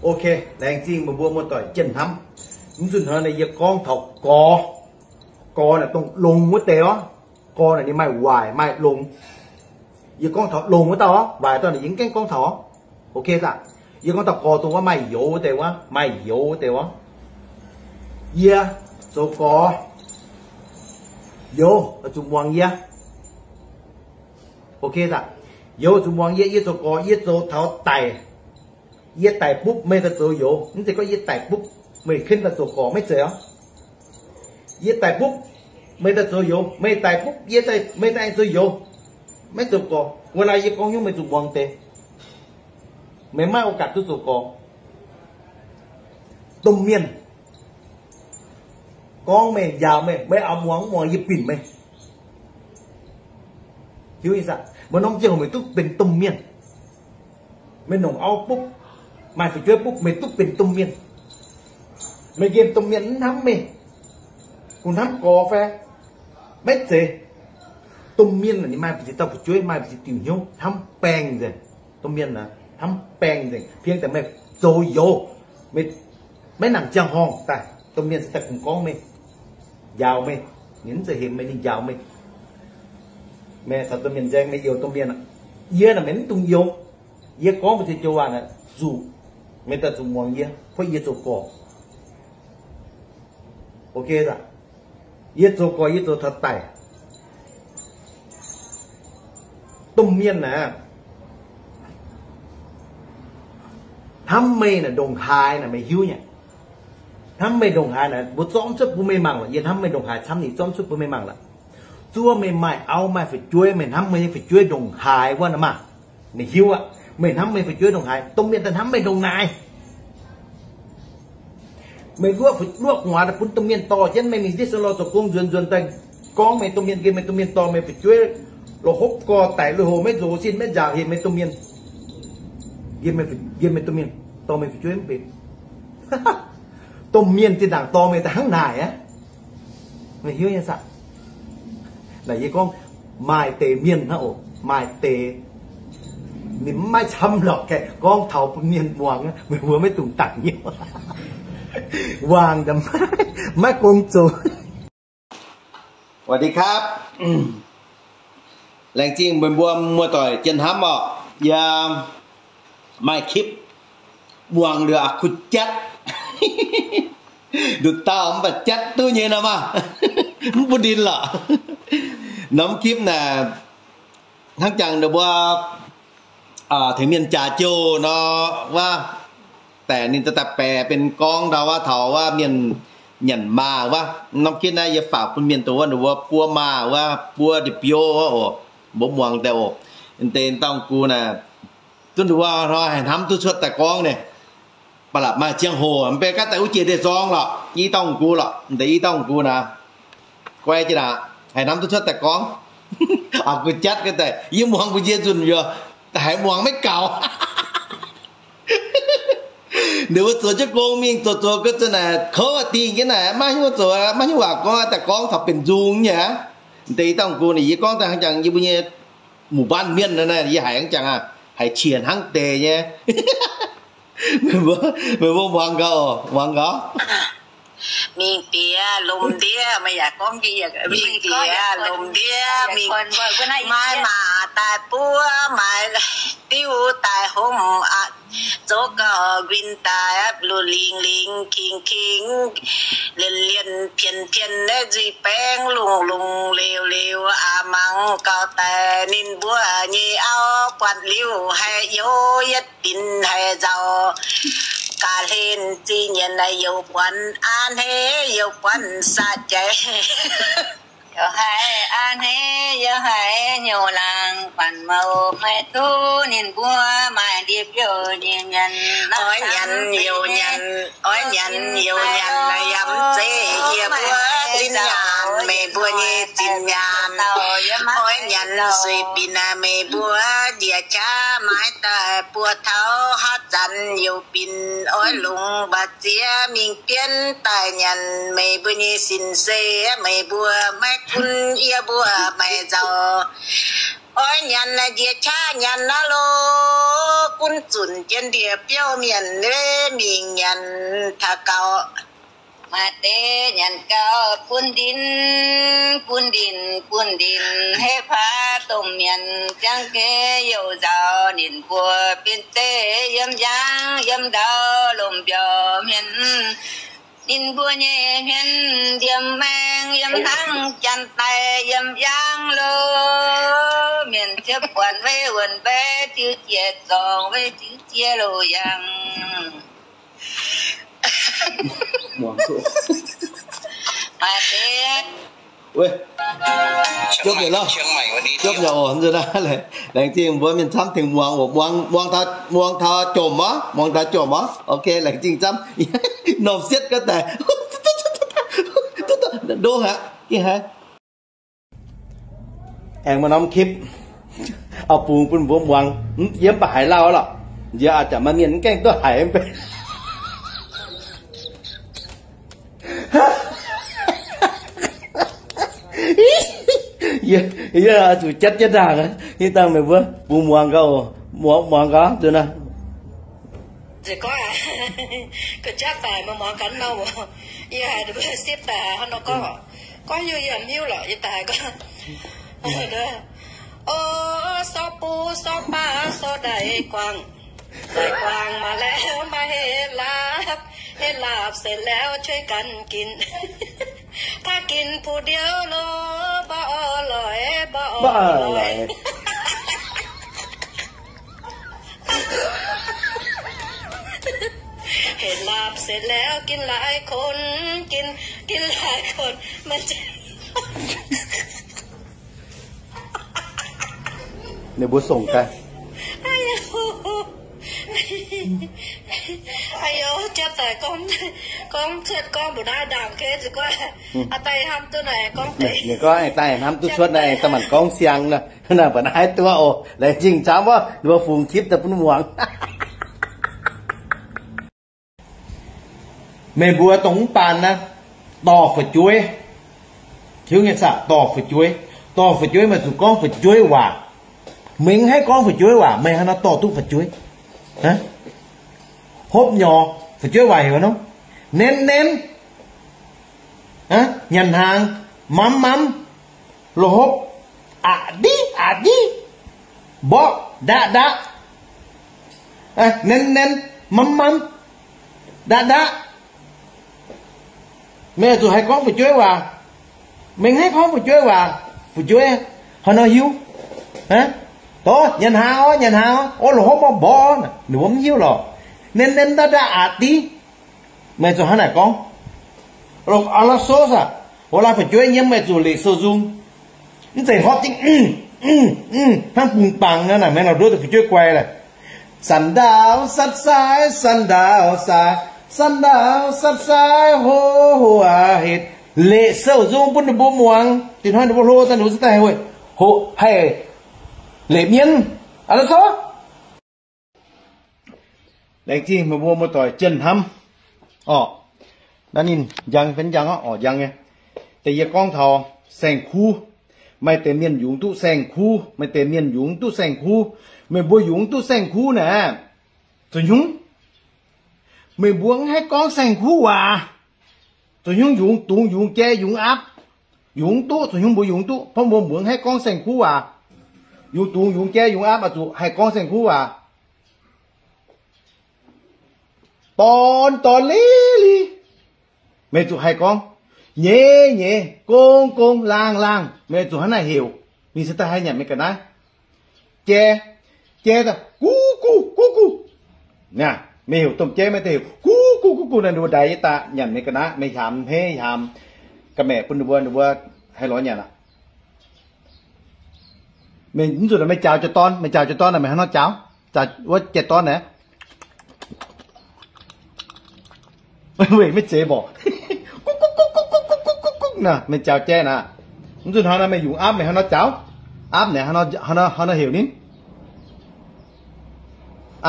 Ok, laengz zingh meih mbuo muoz-doic jienv hnamv. Mv zuqc hnoi naaic yie gorngv taux gorx. Gorx naaic dongh longx wuov deix orv. Gorx naaic ninh maaih waaic maaih longx. Yie gorngv taux longx wuov dauh orv, waaic dauh naaic yie mv gaengh gorngv taux orv. Ok aac, yie gorngv taux gorx dongh wuov maaih youz wuov deix wuov, maaih youz wuov deix orv. Yie zoux gorx, youz zuqc muangx yie. Ok aac, youz zuqc muangx yie. Yie zoux gorx yie zoux taux daic. Yie daic bupv meih daaih zoux youz, mv zeiz gorngv yie daic bupv meih ken daaih zoux gorx, maiv zeiz orv. Yie daic bupv meih daaih zoux youz, meih daic bupv yie, meih daaih zoux youz, maiv zoux gorx. Wuov laai yie gorngv nyungc meih zuqc muangx deix. Meih maiv โอกาส duqv zoux gorx. Domh mienh gorngv meih, njaaux meih, meih oix muangx mv muangx yie binc meih. Hiuv nyei saah? Maaih norm ziangh hoc meih duqv benx domh mienh. Meih nongc auv bupv, maaih fu'jueiv bupv, meih duqv benx domh mienh. Meih nqemh domh mienh mv hnamv meih, kungx hnamv gorx fai? Maiv zeiz. Domh mienh ninh maaih mbu'ziex dauh fu'jueiv, maaih mbu'ziex diuh hnyouv, hnamv baengh nzengc. Domh mienh hnamv baengh nzengc, เพียงแต่ meih zoux youz, meih maiv nangc ziangh horngh daaih, domh mienh se daaih kungx gorngv meih, njaaux meih. Ninh mv zeiz hemx meih, ninh njaaux meih. Meih caux domh mienh nzaeng, meih youz domh mienh aqv. Yie naaic meih mv dungx youz. Yie gorngv mbu'ziex joux waac naaic zuqc meih daaih zuqc muangx yie, baac yie zoux gorx. Ok aac, yie zoux gorx yie zoux taux daic. Domh mienh naaic hnamv meih naaic ndongc haaix naaic meih hiuv nyei. Hnamv meih ndongc haaix naaic mbuo zorqv mv cuotv bun meih mangc lorqc. Yie hnamv meih ndongc haaix camv, ninh zorqv mv cuotv bun meih mangc lorqc. Zuov meih maaih auv maaih fu'jueiv, meih hnamv meih nyei fu'jueiv ndongc haaix wuov naaic maah! Meih hiuv aqv, meih hnamv meih fu'jueiv ndongc haaix. Domh mienh daaih hnamv meih ndongc naaic. Meih luoqc, luoqc gu'nguaaz daaih bun domh mienh dorh jienv meih mingh Ditv Sou Lorh zoux gong nzuonx nzuonx daaih gorngv meih domh mienh, nqemh meih domh mienh dorh meih fu'jueiv, lorz hopv gorx daic lui-houx maiv nzox sin maiv nzaaux hec meih domh mienh. Nqemh meih domh mienh dorh meih fu'jueiv mv benx. Domh mienh zinh ndaangc dorh meih daaih hnangv naaic aqv. Meih hiuv nyei saah? Naaic yie gorngv maaih deix mienh hnangv oc, maaih deix ninh mv maaih camv lorqc, gaeqv gorngv taux bun mienh muangx, meih mbuo maiv dungx dangc hnyouv. Wangc maiv gong zoux. สวัสดีครับ Laengz zingh meih mbuo muoz-doic jienv hnamv orqc. Yie maaih คลิป muangx liuz aqc kuh jatv. Nduqc dauh mv baac jatv duqv nyei nor maah, mv bun ninh lorqc. Norm คลิป naaic hnangv jangx ninh mbuo tengx mienh jaax jouh nor wuov, daaih ninh daaih baeqc benx gorngv ndau wuov taux wuov mienh nyanc maah wuov. Norm คลิป naaiv yie faaux bun mienh dongh wuov ninh mbuo buov maah wuov, buov ndie-biouv wuov oc. Mbuo muangx daaih oc. Deix dauh gux naaic, duqv ninh mbuo hnoi haih hnamv duqv cuotv daaih gorngv naaic. Ba'laqc maaih ziangh hoc mv baac gaav daaih wuov jiex deic-zorng lorqc, i dauh gux lorqc, deix i dauh gux naaic, guai jienv aqv, haih hnamv duqv cuotv daaih gorngv. Aqc kuh jatv gaav daaih, yie muangx mbuo njiec nzunc yaac haiz muangx maiv gaux. Ninh mbuo zoux jienv gong mingh zoux zoux ga'zunc naaic kouv dingh jienv naaic, maiv hiuv zoux, maiv hiuv waac gorngv, daaih gorngv taux benx nzung nyei aqv. Deix i dauh gux naaic yie gorngv daaih hnangv jangx yie mbuo nyei หมู่บ้าน mienh naaic, yie haiz hnangv jangx aqv, haiz qiex hnangv deix nyei. Meih mbuo muangx gaax oc, muangx gaax. Mingh bieqc lomc ndiev, meih yaac gorngv, mingh bieqc lomc ndiev, mingh, maaih maac daaih buov, maaih diuv daaih homv aqv. Zoux gauh nquin daaih luv lingh lingh kingx kingx, lienh lienh pienh pienh, nzuih baeng lungh lungh leux leux aqv. Mangc gauh daaih ninh mbuo nyei auv buatc liuz haiz youz yietv binc haic nzauh. Ga'hlen zinh nyienx naaic youz buonc a'hneiv, youz buonc sa'jaiv. Youz haiz a'hneiv, youz haiz hnyouv laangz, buatc mouc maiv duqv ninh mbuo maaih ndie-biouv nyei mienh. Oix nyanc youz nyanc, oix nyanc youz nyanc, yaac mv zeiz yie mbuo zinh nyaanh, meih mbuo nyei zinh nyaanh. Oix nyanc sueih binc meih mbuo njiec qaqv maiv daaih buo taux haav zanc youz binc oix longc mba'ziex mingh bienv daaih nyanc meih mbuo nyei sin-seix. Meih mbuo maiv gunv yie mbuo maiv nzauh. Oix nyanc njiec qaqv nyanc naaiv lorqc, gunv zunc jienv ndie-biouv mienh mingh nyanc taux gaux. Maaih deix nyanc gaux bun ndin, bun ndin, bun ndin, hei paav domh mienh ziangh geh youh nzaaux ninh mbuo benx zeiv yiem yaangh yiem ndau lomh mbiauz hmien. Ninh mbuo nyei hmien yiem maengh yiem hnangv janx-daic yiem yaangh lo. Mienh ziepc buonc wei wuonc mbei diuh jiex zorngx wei diuh jiex loz-yangh. Maaih deix. Jopv nyei lorqc. Jopv nyei oc, nzunc naaiv laengz zingh mbuo mienh camv tengx muangx oc. Muangx, muangx taux, muangx taux jomc oc, muangx taux jomc oc. Ok, laengz zingh camv. Norm sietv ga'daic. Ndoqv haic, gengh haiz. Aengx maaih norm clip oix bungx bun mbuo muangx. Yie mv baac haiz lauh lorqc. Nziex a'jangc maaih mienh mv gaengh duqv haiz mv bei. Yie, yie zuqc jatv jienv ndaangc. Ih dangh meih mbuo bungx muangx gau, muangx, muangx gau nzunc naaiv. Ziouc gorngv, ga'jatv daaih muangx gaax nor, yie haiz ninh mbuo sipv daaih hnangv nor gorngv, gorngv yie yaac mv hiuv lorqc, yie daaih gorngv, o, ซอปู ซอปลา ซอ daic guangc, daic guangc maaih แล้ว maaih เห็ดลาบ, เห็ดลาบ เสร็จแล้ว ช่วยกันกิน, ถ้ากินผู้เดียว โล บ่อร่อย บ่อร่อย. เห็ดลาบเสร็จแล้วกินหลายคน กิน กินหลายคน มันจะ Ninh mbuo songc daaih. Aa, yie jatv daaih gorngv, gorngv cuotv gorngv mbu'naaiv ndaamv-keiv ziouc guaaih, aa, daaih hnamv duqv naaic gorngv deix. Ninh gorngv daaih hnamv duqv cuotv naaiv, daaih manc gorngv siang nor, naaiv mbu'naaiv duqv oc. Laengz zingh camv wuov, ninh mbuo fungx clip daaih bun muangx. Meih mbuo dongh mv baan naaiv, dorh fu'jueiv, hiuv nyei saah, dorh fu'jueiv, dorh fu'jueiv meih zuqc gorngv fu'jueiv waac. Meih mv haih gorngv fu'jueiv waac, meih haaix nor dorh duqv fu'jueiv? Hopv nyorx, fu'jueiv waac heuc nor, nenv nenv, nyanc hnaangx, mamv mamv, loz hopv, aqc ndiqv aqc ndiqv, mborqv ndaqv ndaqv, nenv nenv, mamv mamv, ndaqv ndaqv. Meih zuqc haih gorngv fu'jueiv waac. Meih mv haih gorngv fu'jueiv waac, fu'jueiv haaix nor hiuv? Dov, nyanc hnaangx orv, nyanc hnaangx orv, loz hopv orv, mborqv, ninh mbuo mv hiuv lorqc. Nenv nenv, ndaqv ndaqv, aqc ndiqv. Meih zuqc hnangv naaic gorngv. Aa, la'sou saah, เวลา fu'jueiv nyiemv meih zuqc leqc sou nzung. Mv zeiz hopv dingv, hnangv bungx bangc nor naaic, meih lorz nduov deix fu'jueiv guai leh. สันดาวสัตว์สาย สันดาวสัตว์สาย สันดาวสัตว์สาย โห หัวเห็ด. Leqc sou nzung bun ninh mbuo muangx. Dinh hnoi ninh mbuo hlo daaih, ninh mbuo zungv daaih haih, haih leqc mienv. Aa, la'sou. Laengz zingh meih mbuo muoz-doic jienh hnamv. Orqc, naaiv ninh njang fai njang orqc? Orqc, njang nyei. Da'yietv gorngv taux saeng-kuv. Maaih deix mienh yungz duqv saeng-kuv, maaih deix mienh yungz duqv saeng-kuv. Meih mbuo yungz duqv saeng-kuv naaic, zuqc hnyungv meih mbuo mv haih gorngv saeng-kuv waac. Zuqc hnyungv yungz dungz, yungz jai, yungz aapv, yungz duqv. Zuqc hnyungv mbuo yungz duqv, hnangv mbuo mbuo mv haih gorngv saeng-kuv waac. Yungz dungz, yungz jai, yungz aapv, oix zuqc haih gorngv saeng-kuv waac. Dorn dorn li li, meih zuqc haih gorngv. Nyeiz nyeiz, gong gong, laangh laangh, meih zuqc hnangv naaiv heuc. Mingh se daaih haih nyanc meih ga'naaiv. Jai, jai daaih guv guv guv guv. Naaic, meih heuc domh jai, meih daaih heuc guv guv guv guv naaic, ninh mbuo ndaix yie daaih nyanc meih ga'naaiv. Meih hiaamx hmeiv hiaamx ga'maeqc bun ninh mbuo, ninh mbuo haih lorz nyanc aqv. Meih mv zuqc naaic, meih jaaux jiez dorn, meih jaaux jiez dorn naaic, meih hnangv nor jaaux, jaaux wuov jiez dorn naaic. Weic maiv zeiz mborqc. Naaic, meih jaaux jai naaic. Mv zuqc hnoi naaic meih yungz aapv, meih hnangv nor jaaux. Aapv naaic hnangv nor, hnangv nor heuc ninh.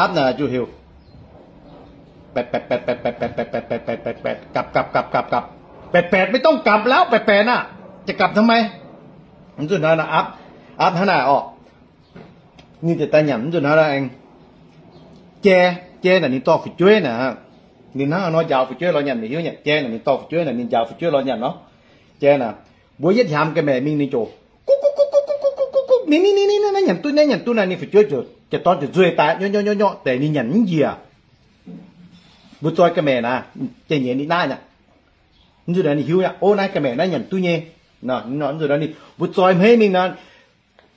Aapv naaic zuqc heuc. Baetc, baetc, baetc, baetc, baetc, baetc, baetc, baetc, baetc, baetc, gapc, gapc, gapc, gapc, gapc. Baetc, baetc, ไม่ต้องกลับแล้ว, แปดแปด น่ะ จะกลับทำไม? Mv zuqc hnoi naaic aapv, aapv hnangv naaic orqc. Ninh ziouc daaih nyanc mv nzunc hnoi aengx jai, jai naaic ninh dorh fu'jueiv naaic. Ninh hnangv nor njaaux fu'jueiv lorz nyanc, mienh hiuv nyanc jai naaic ninh dorh fu'jueiv naaic, ninh njaaux fu'jueiv lorz nyanc nor. Jai naaic, mbuo yietv hiaamx ga'maeqc mingh ninh ziouc guv guv guv guv guv guv guv guv, ninh ninh ninh ninh naaiv nyanc duqv, naaiv nyanc duqv naaiv, ninh fu'jueiv ziouc dorn ziouc nzueih daaih nyorx nyorx nyorx nyorx deix ninh nyanc mv njiec. Mbuo zoi ga'maeqc naaic, jai-nyeiz ninh naaiv aqv. Mv nzunc naaic ninh hiuv aqv, o, naaiv ga'maeqc naaiv nyanc duqv nyei. Mv nzunc naaic ninh mbuo zoi hmeiv mingh naaic,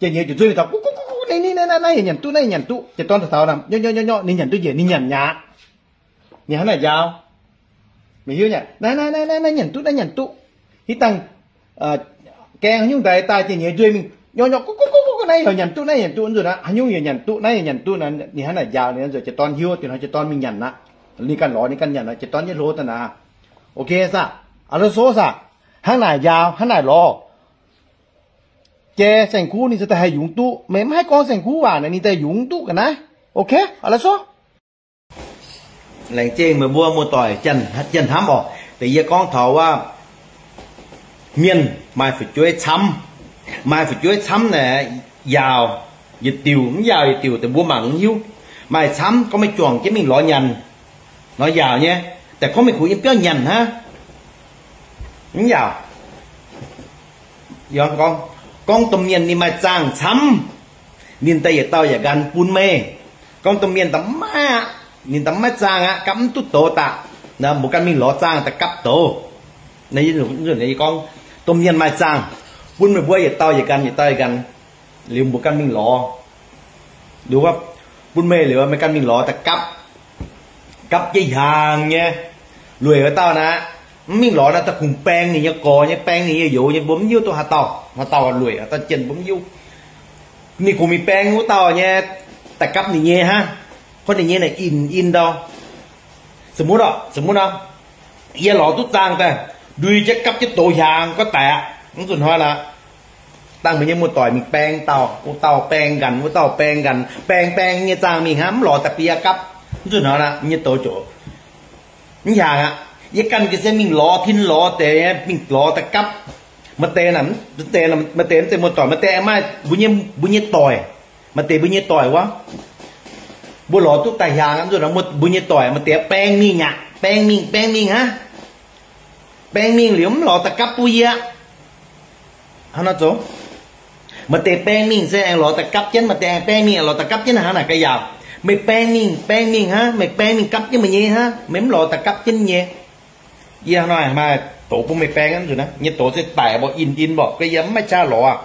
jai-nyeiz ziouc nzueih mingh taux guv guv guv guv, ninh ninh naaiv naaiv yaac nyanc duqv, naaiv yaac nyanc duqv, ziouc dorn taux taux naaic nyorx nyorx nyorx nyorx, ninh nyanc duqv njiec, ninh nyanc mi'aqv. Ninh hnangv naaic njaaux. Mienh hiuv nyanc naaiv naaiv naaiv naaiv nyanc duqv, naaiv nyanc duqv. Hitv dangh gaeng haaix nyungc daaih daaih jai-nyeiz nzueih mingh nyorx nyorx guv guv guv guv, naaiv yaac nyanc duqv, naaiv yaac nyanc duqv, mv nzunc naaiv haaix nyungc yaac nyanc duqv, naaiv yaac nyanc duqv naaic, ninh hnangv naaic njaaux. Ninh ziouc dorn hiuv, diuh hnoi ziouc dorn mingh nyanc aqv. Ninh ganh lorz ninh ganh nyanc aqv, ziouc dorn nyei hlo daaih naaic. Ok saah? Aa, la'sou saah? Hnangv naaic njaaux, hnangv naaic lorz. Jai saeng-kuv ninh ziouc daaih haih yungz duqv. Meih mv haih gorngv saeng-kuv waac naaic ninh daaih yungz duqv ga'naaiv. Ok, aa, la'sou. Laengz zingh meih mbuo muoz-doic janx-hnamv oc. Da'yietv gorngv taux wuov mienh maaih fu'jueiv camv. Maaih fu'jueiv camv naaic, yaauc yietc diuc, mv yaauc yietc diuc, deix mbuo mangc mv hiuv. Maaih camv gorngv meih juangc jienv mingh lorz nyanc nor yaauc nyei, daaih gorngv meih kungx yiem biauv nyanc hnangv, mv yaauc. Gorngv, gorngv domh mienh ninh maaih zaangh camv, ninh daaih yietc dauh yietc nqan bun meih. Gorngv domh mienh da'maiv aqv, ninh da'maiv zaangh aqv, gapv mv duqv douz daaih, mbuo ganh mingh lorz zaangh daaih gapv douz. Gorngv domh mienh maaih zaangh, bun meih mbuo yietc dauh yietc nqan, yietc dauh yietc nqan, liuz mbuo ganh mingh lorz. Liuz wuov, bun meih liuz meih ganh mingh lorz daaih gapv, gapv jienv hiaangx nyei. Lueic wuov dauh naaic, mv mingh lorz naaic daaih kungx baeng ninh nyei gorx nyei, baeng ninh nyei youz nyei, mbuo mv hiuv duqv haaix dauh, haaix dauh lueic, haaix dauh jienh mbuo mv hiuv. Ninh kungx mingh baeng wuov dauh nyei, daaih gapv ninh nyei hnangv. Gorngv ninh nyei naaic in, in ndau. Zum mv, zum mv nor, yie lorz duqv zaangh daaih, ndui jienv gapv jienv douz hiaangx gorngv daic aqv. Mv zuqc hnoi naaic, dangh mbuo nyei muoz-doic mingh baeng dauh, wuov dauh baeng nqanx, wuov dauh baeng nqanx, baeng baeng nyei zaangh mingh hnangv, mv lorz da'bie gapv. Mv zuqc hnoi naaic, nyei douz ziouc mv hiaangx aqv. Yie ganh ga'sie mingh lorz tin lorz deix, mingh lorz daaih gapv. Maaih deix naaic, maaih deix mv zeiz muoz-doic, maaih deix maaih mbuo nyei, mbuo nyei doic. Maaih deix mbuo nyei doic wuov, mbuo lorz duqv daaih hiaangx, mv zuqc mbuo nyei doic maaih deix baeng mingh aqv, baeng mingh, baeng mingh hnangv. Baeng mingh liuz mv lorz daaih gapv bun yie. Hnangv nor zoux. Maaih deix baeng mingh se aengx lorz daaih gapv jienv, maaih deix aengx baeng mingh lorz daaih gapv jienv hnangv naaic ga'yaauc. Meih baeng mingh, baeng mingh hnangv, meih baeng mingh gapv jienv meih nyei hnangv, meih mv lorz daaih gapv jienv nyei. Yie hnoi maaih douz bun meih baeng nzuqc naaiv, nyei douz se daic mborqv, in in mborqv, ga'yie mv maaih qaqv lorz aqv.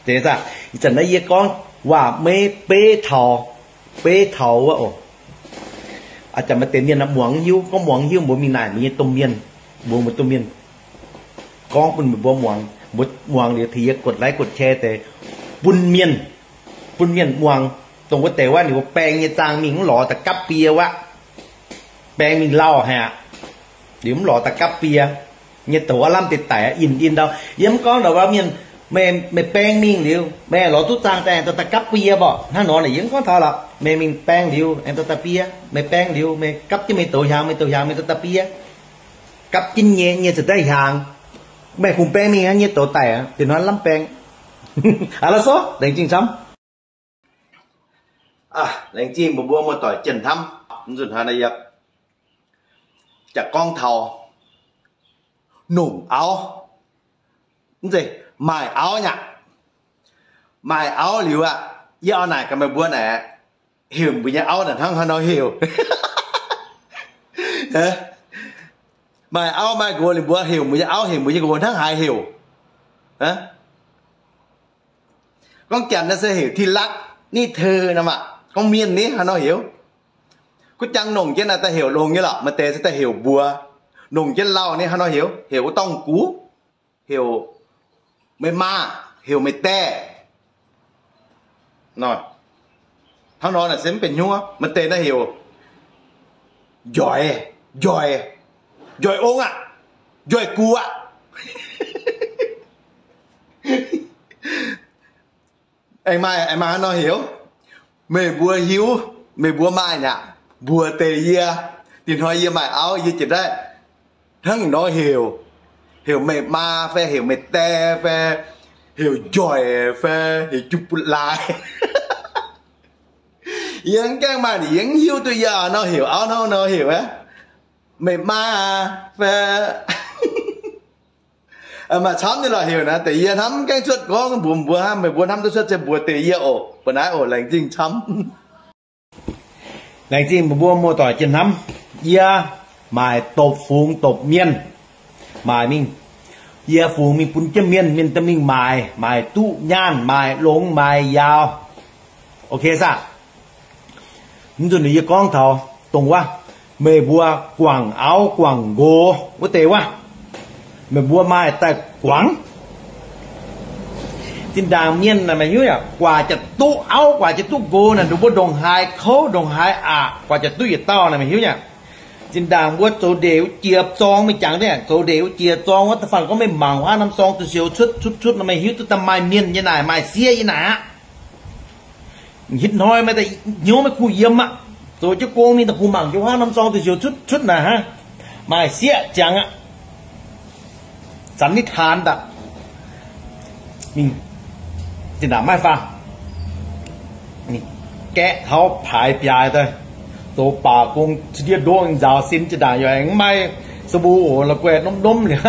Deix aac, ih zanc naaiv yie gorngv waac meiv beiv taux, beiv taux wuov oc. A'jangc maaih deix mienh muangx hiuv, gorngv muangx hiuv mbuo mingh naaic mbuo nyei domh mienh, mbuo, mbuo domh mienh gorngv bun meih mbuo muangx, mbuo muangx liuz tengx yie กดไลค์ กดแชร์ deix bun mienh, bun mienh muangx. Dongh wuov deix wuov ninh mbuo baeng nyei zaangh mingh mv lorz da'gapv bie wuov, baeng mingh lauh haic aqv. Liuz mv lorz da'gapv bie, nyei douz aav lamh deix daic in in ndau. Yie mv gorngv ndau wuov mienh, meih, meih baeng mingh liuz meih lorz duqv zaangh daaih aengx da'gapv bie mborqv. Hnangv nor naaic yie mv gorngv taux lorqc. Meih mingh baeng liuz aengx da'da'bie, meih baeng liuz meih gapv jienv meih douz hiaangx, meih douz hiaangx meih da'da'bie, gapv jienv nyei, nyei ziouc daaih hiaangx. Meih kungx baeng mingh hnangv nyei douz daic aqv, deix hnoi lamh baeng. Aa, la'sou, laengz zingh camv. Laengz zingh mbuo mbuo muoz-doic jien hnamv. Mv nzunc hnoi naaiv yie jaax gorngv taux nongc auv, mv zeiz, maaih auv nyei aqv. Maaih auv liuz aqv, yie oix naaic gaax meih mbuo naaic, heuc mbuo nyei auv naaic hnangv haaix nor heuc? Maaih auv maaih nqox liuz mbuo heuc mbuo nyei auv, heuc mbuo nyei nqox hnangv haaix heuc? Gorngv janx naaiv se heuc ที่รัก นี่เธอ nor maah. Gorngv mienh ni haaix nor heuc? Kuv jangx nongc jienv naaic daaih heuc longx nyei lorqc, maaih deix se daaih heuc mbuox. Nongc jienv lauh ni haaix nor heuc? Heuc wuov dorngh gux, heuc meih maa, heuc meih daeh. Hnangv nor naaic se mv benx hnyouv. Maaih deix naaiv heuc njoic, njoic, njoic ong aqv, njoic gux aqv. Aengx maaih, aengx maaih haaix nor heuc? Meih mbuo hiuv, meih mbuo maaih nyei aqv. Mbuox deix yie, dinh hnoi yie maaih auv yie jiex daaih hnangv nor heuc. Heuc meih maa fai heuc meih daeh fai heuc njoic fai heuc juv butv laaix. Yie mv gaengh maaih, yie mv hiuv duqv yie auv nor heuc, auv nor nor heuc aqv. Meih maa aa, fai maaih camv nyei lorh heuc naaiv deix yie hnamv mv gaengh cuotv gorngv mbuox mbuo hnamv, meih mbuo hnamv duqv cuotv se mbuox deix yie oc. Mbuo naaiv oc, laengz zingh camv. Laengz zingh meih mbuo muoz-doic jiex hnamv. Yie maaic dopc fungx dopc mienh maaic mingh. Yie fungx mingh bun jienv mienh, mienh daaih mingh maaic, maaic duqv nyaanh, maaic longx, maaic yaauc. Ok saah? Mv nzunc yie gorngv taux dongh wuov, meih mbuo guangc auv guangc nqox wuov deix wuov, meih mbuo maaih daaih guangc. Zinh ndaangc mienh naaic meih hiuv yaac guaax jiex duqv auv guaax jiex duqv nqox naaic, ninh mbuo ndongc haaix kouv ndongc haaix aqc guaax jiex duqv yietc dauh naaic meih hiuv yaac. Zinh ndaangc mbuo zoux ndeic wuov jiex zorng mingh jangx deix, zoux ndeic wuov jiex zorng wuov da'faanh gorngv meih mangc huaav norm zorng duqv siou cuotv cuotv cuotv nor meih hiuv duqv daaih maaih mienh nyei naaic, maaih sieqv nyei naaic aqv. Hitv hnoi meih daaih hnyouv meih kuh yiem aqv. Zoux jienv gong mingh daaih kuh mangc jienv huaav norm zorng duqv siou cuotv cuotv naaic hnangv, maaih sieqv ziangx aqv. Zanc nitv taan daaih, ninh zinh ndaangc maiv faang, gaeqv taux paaix biaaix daaih, zoux baac gong ndiev ndoqv nzaaux sin zinh ndaangc yaac aengx maiv sabou oc, la'guaih nomv nomv liuz,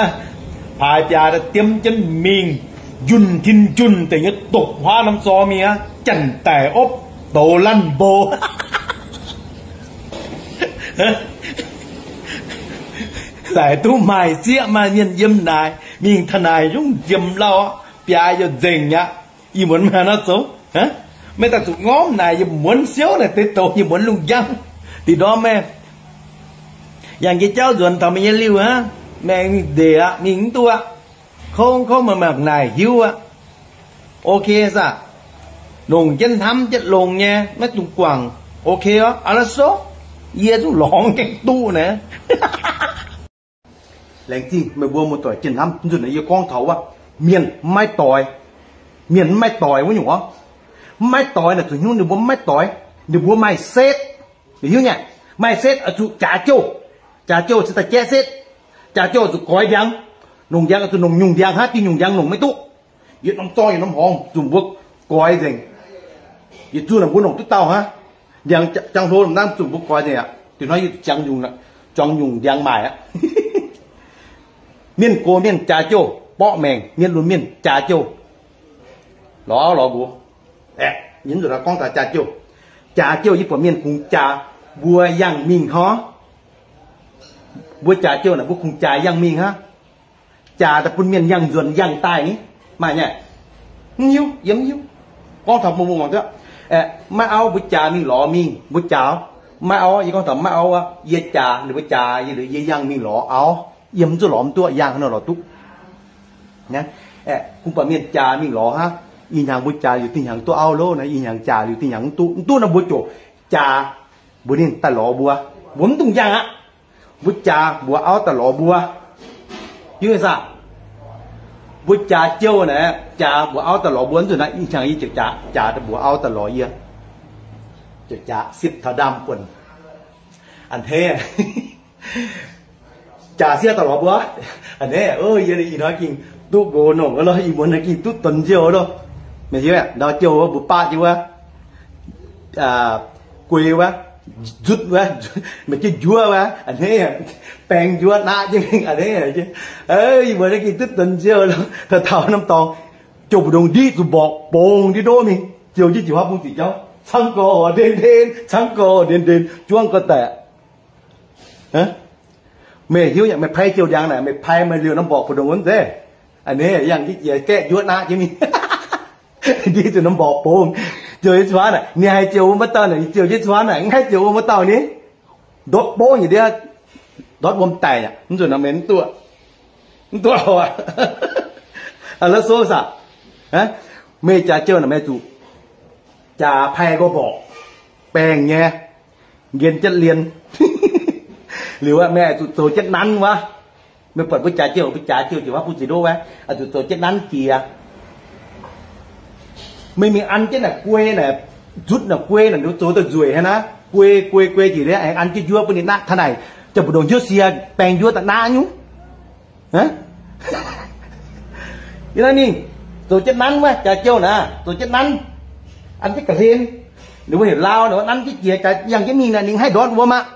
paaix biaaix daaih diemv jienv mingh, njunh tin njunh deix nyei dopc huaav norm zorng mingh aqv, janx-daic opv douz lanv mbo. Laaix duqv maaih sieqv maaih mienh yiem naaic, mingh taux naaic yungv njiemc lauh, biaaix youh nzengc aqv. Ih muonz maaih nor zoux, maiv daaih zuqc ngormv naaic, yie muonz siouv naaic deix douc, yie muonz lungh njang, dih ndorm meih yangh njiec jauv nzuonx taux meih nyei liuh aqv, meih mingh ndeic aqv, mingh mv duqv aqv. Kouv kouv mangc mangc naaic hiuv aqv. Ok saah? Longc jienv hnamv jienv longx nyei, maiv dungx guangc. Ok oc, aa la'so, yie zungv lorngx gaengh duqv naaic. Laengz zingh meih mbuo muoz-doic jiex hnamv. Nzunc naaiv yie gorngv taux wuov, mienh maiv doix, mienh maiv doix wuov nyungc orv. Maiv doix naaic zuqc hnyouv ninh mbuo maiv doix, ninh mbuo maaih setv. Hiuv nyei, maaih setv oix zuqc jaax jouh. Jaax jouh se daaih jaeqv setv. Jaax jouh oix zuqc goix ndiangx. Nongc ndiangx oix zuqc nongc nyungc ndiangx hnangv, diuh nyungc ndiangx nongc maiv duqv. Yietc norm zorng yietc norm horngz zuqc mbuo goix nzengc. Yietc zuqc naaic mbuo nongc duqv dauh hnangv. Ndiangx jangx hlo naaiv zuqc mbuo goix nzengc aqv. Diuh hnoi yie zuqc jangx nyungc, juangc nyungc ndiangx maaic aqv. Mienh gox mienh jaax jouh borqv maengc, mienh lunx mienh jaax jouh lorz auv lorz nqox. Aeqv, yie mv zuqc gorngv taux jaax jouh. Jaax jouh yie buatc mienh kungx jaax mbuo yangh mingh hnangv. Mbuo jaax jouh naaic mbuo kungx jaax yangh mingh hnangv. Jaax daaih bun mienh yangh nzuonx yangh daaih ni. Maaih nyei? Mv hiuv, yie mv hiuv. Gorngv taux mbuo muoz-doic, maiv auv mbuo jaax mingh lorz mingh, mbuo jaax, maiv auv, yie gorngv taux maiv auv aqv, yie jaax, ninh mbuo jaax yie, yie yangh mingh lorz auv, yie mv zuqc lorz mv duqv, yangh haaix nor lorz duqv. Kungx buatc mienh jaax mingh lorz hnangv. Ih hnyangx mbuo jaax liuz, dinh hnyangx duqv auv loh naaiv, ih hnyangx jaax liuz, dinh hnyangx mv duqv, mv duqv nor mbuo ziouc jaax mbuox ninh daaih lorz mbuo. Mbuo mv dungx yangh aqv. Mbuo jaax mbuox auv daaih lorz mbuo. Hiuv nyei saah? Mbuo jaax jouh naaic, jaax mbuox auv daaih lorz mbuo, mv zuqc naaiv ih hnyangx yie ziouc jaax, jaax mbuox auv daaih lorz yie, ziouc jaax sipv taux ndaamv-buonc. A'hneiv, jaax sipv daaih lorz mbuo. A'hneiv, yie ih hnoi gengh duqv nqox nongc lorh, ih muonz naaiv gengh duqv donx nziouv lorh. Meih hiuv, ndau jouh wuov mbuo baqv jienv wuov, guei wuov, nzutv wuov, meih jienv njuov wuov, a'hneiv, baeng njuov naqv jienv mingh, a'hneiv. Ih muonz naaiv gengh duqv donx nziouv lorh, taux taux norm dorngx, jouh mbu'ndongx ndiqv zuqc mborqv bungx ndiqv ndoqv mingh, ziouc jienv jiex huaav bung ziqc jauv, cangv gorx ndien ndien, cangv gorx ndien ndien, juangv gorx daic. Meih hiuv nyei, meih pai jouh ndiangx naaic, meih pai meih liouh norm mborqv mbu'ndongx wuov zeiv. A'hneiv, yangh jienv jiex gaeqv njuov naqv jienv mingh, ndiqv zuqc norm mborqv bungx, ziouc jienv cuotv naaic, ninh haih ziouc wuom maiv dauh naaic, ziouc jienv cuotv naaic, mv haih ziouc wuom maiv dauh ni. Ndortv bov nyei ndiev, ndortv wuom daic aqv, mv zuqc naaic meih mv duqv, mv duqv aqv. La'sou saah? Meih jaax jouh naaic meih zuqc jaax pai nqoi mborqc, baengh nyei, nqien jienv lien. Liuz aqv, meih zuqc zoux jienv nanv wuov. Meih buatc mbuo jaax jouh, mbuo jaax jouh jiex huaav bung ziqc ndoqv wuov, zuqc zoux jienv nanv jiex. Meih mingh an jienv naaic guei naaic, nzutv naaic guei naaic, zoux daaih nzueic hnangv naaiv. Guei, guei, guei jiex liuz aengx an jienv njuov bun ninh naqv taux naaic, ziouc mbu'ndongx hnyouv sie baeng njuov daaih naqv nyungc. Yie naaiv mingh zoux jienv nanv wuov, jaax jouh naaic zoux jienv nanv, an jienv ga'hlen. Ninh mbuo heuc Laauv, ninh mbuo nanv jienv jiex, jaax yangh jienv mingh naaic, ninh haih ndortv wuom aqv.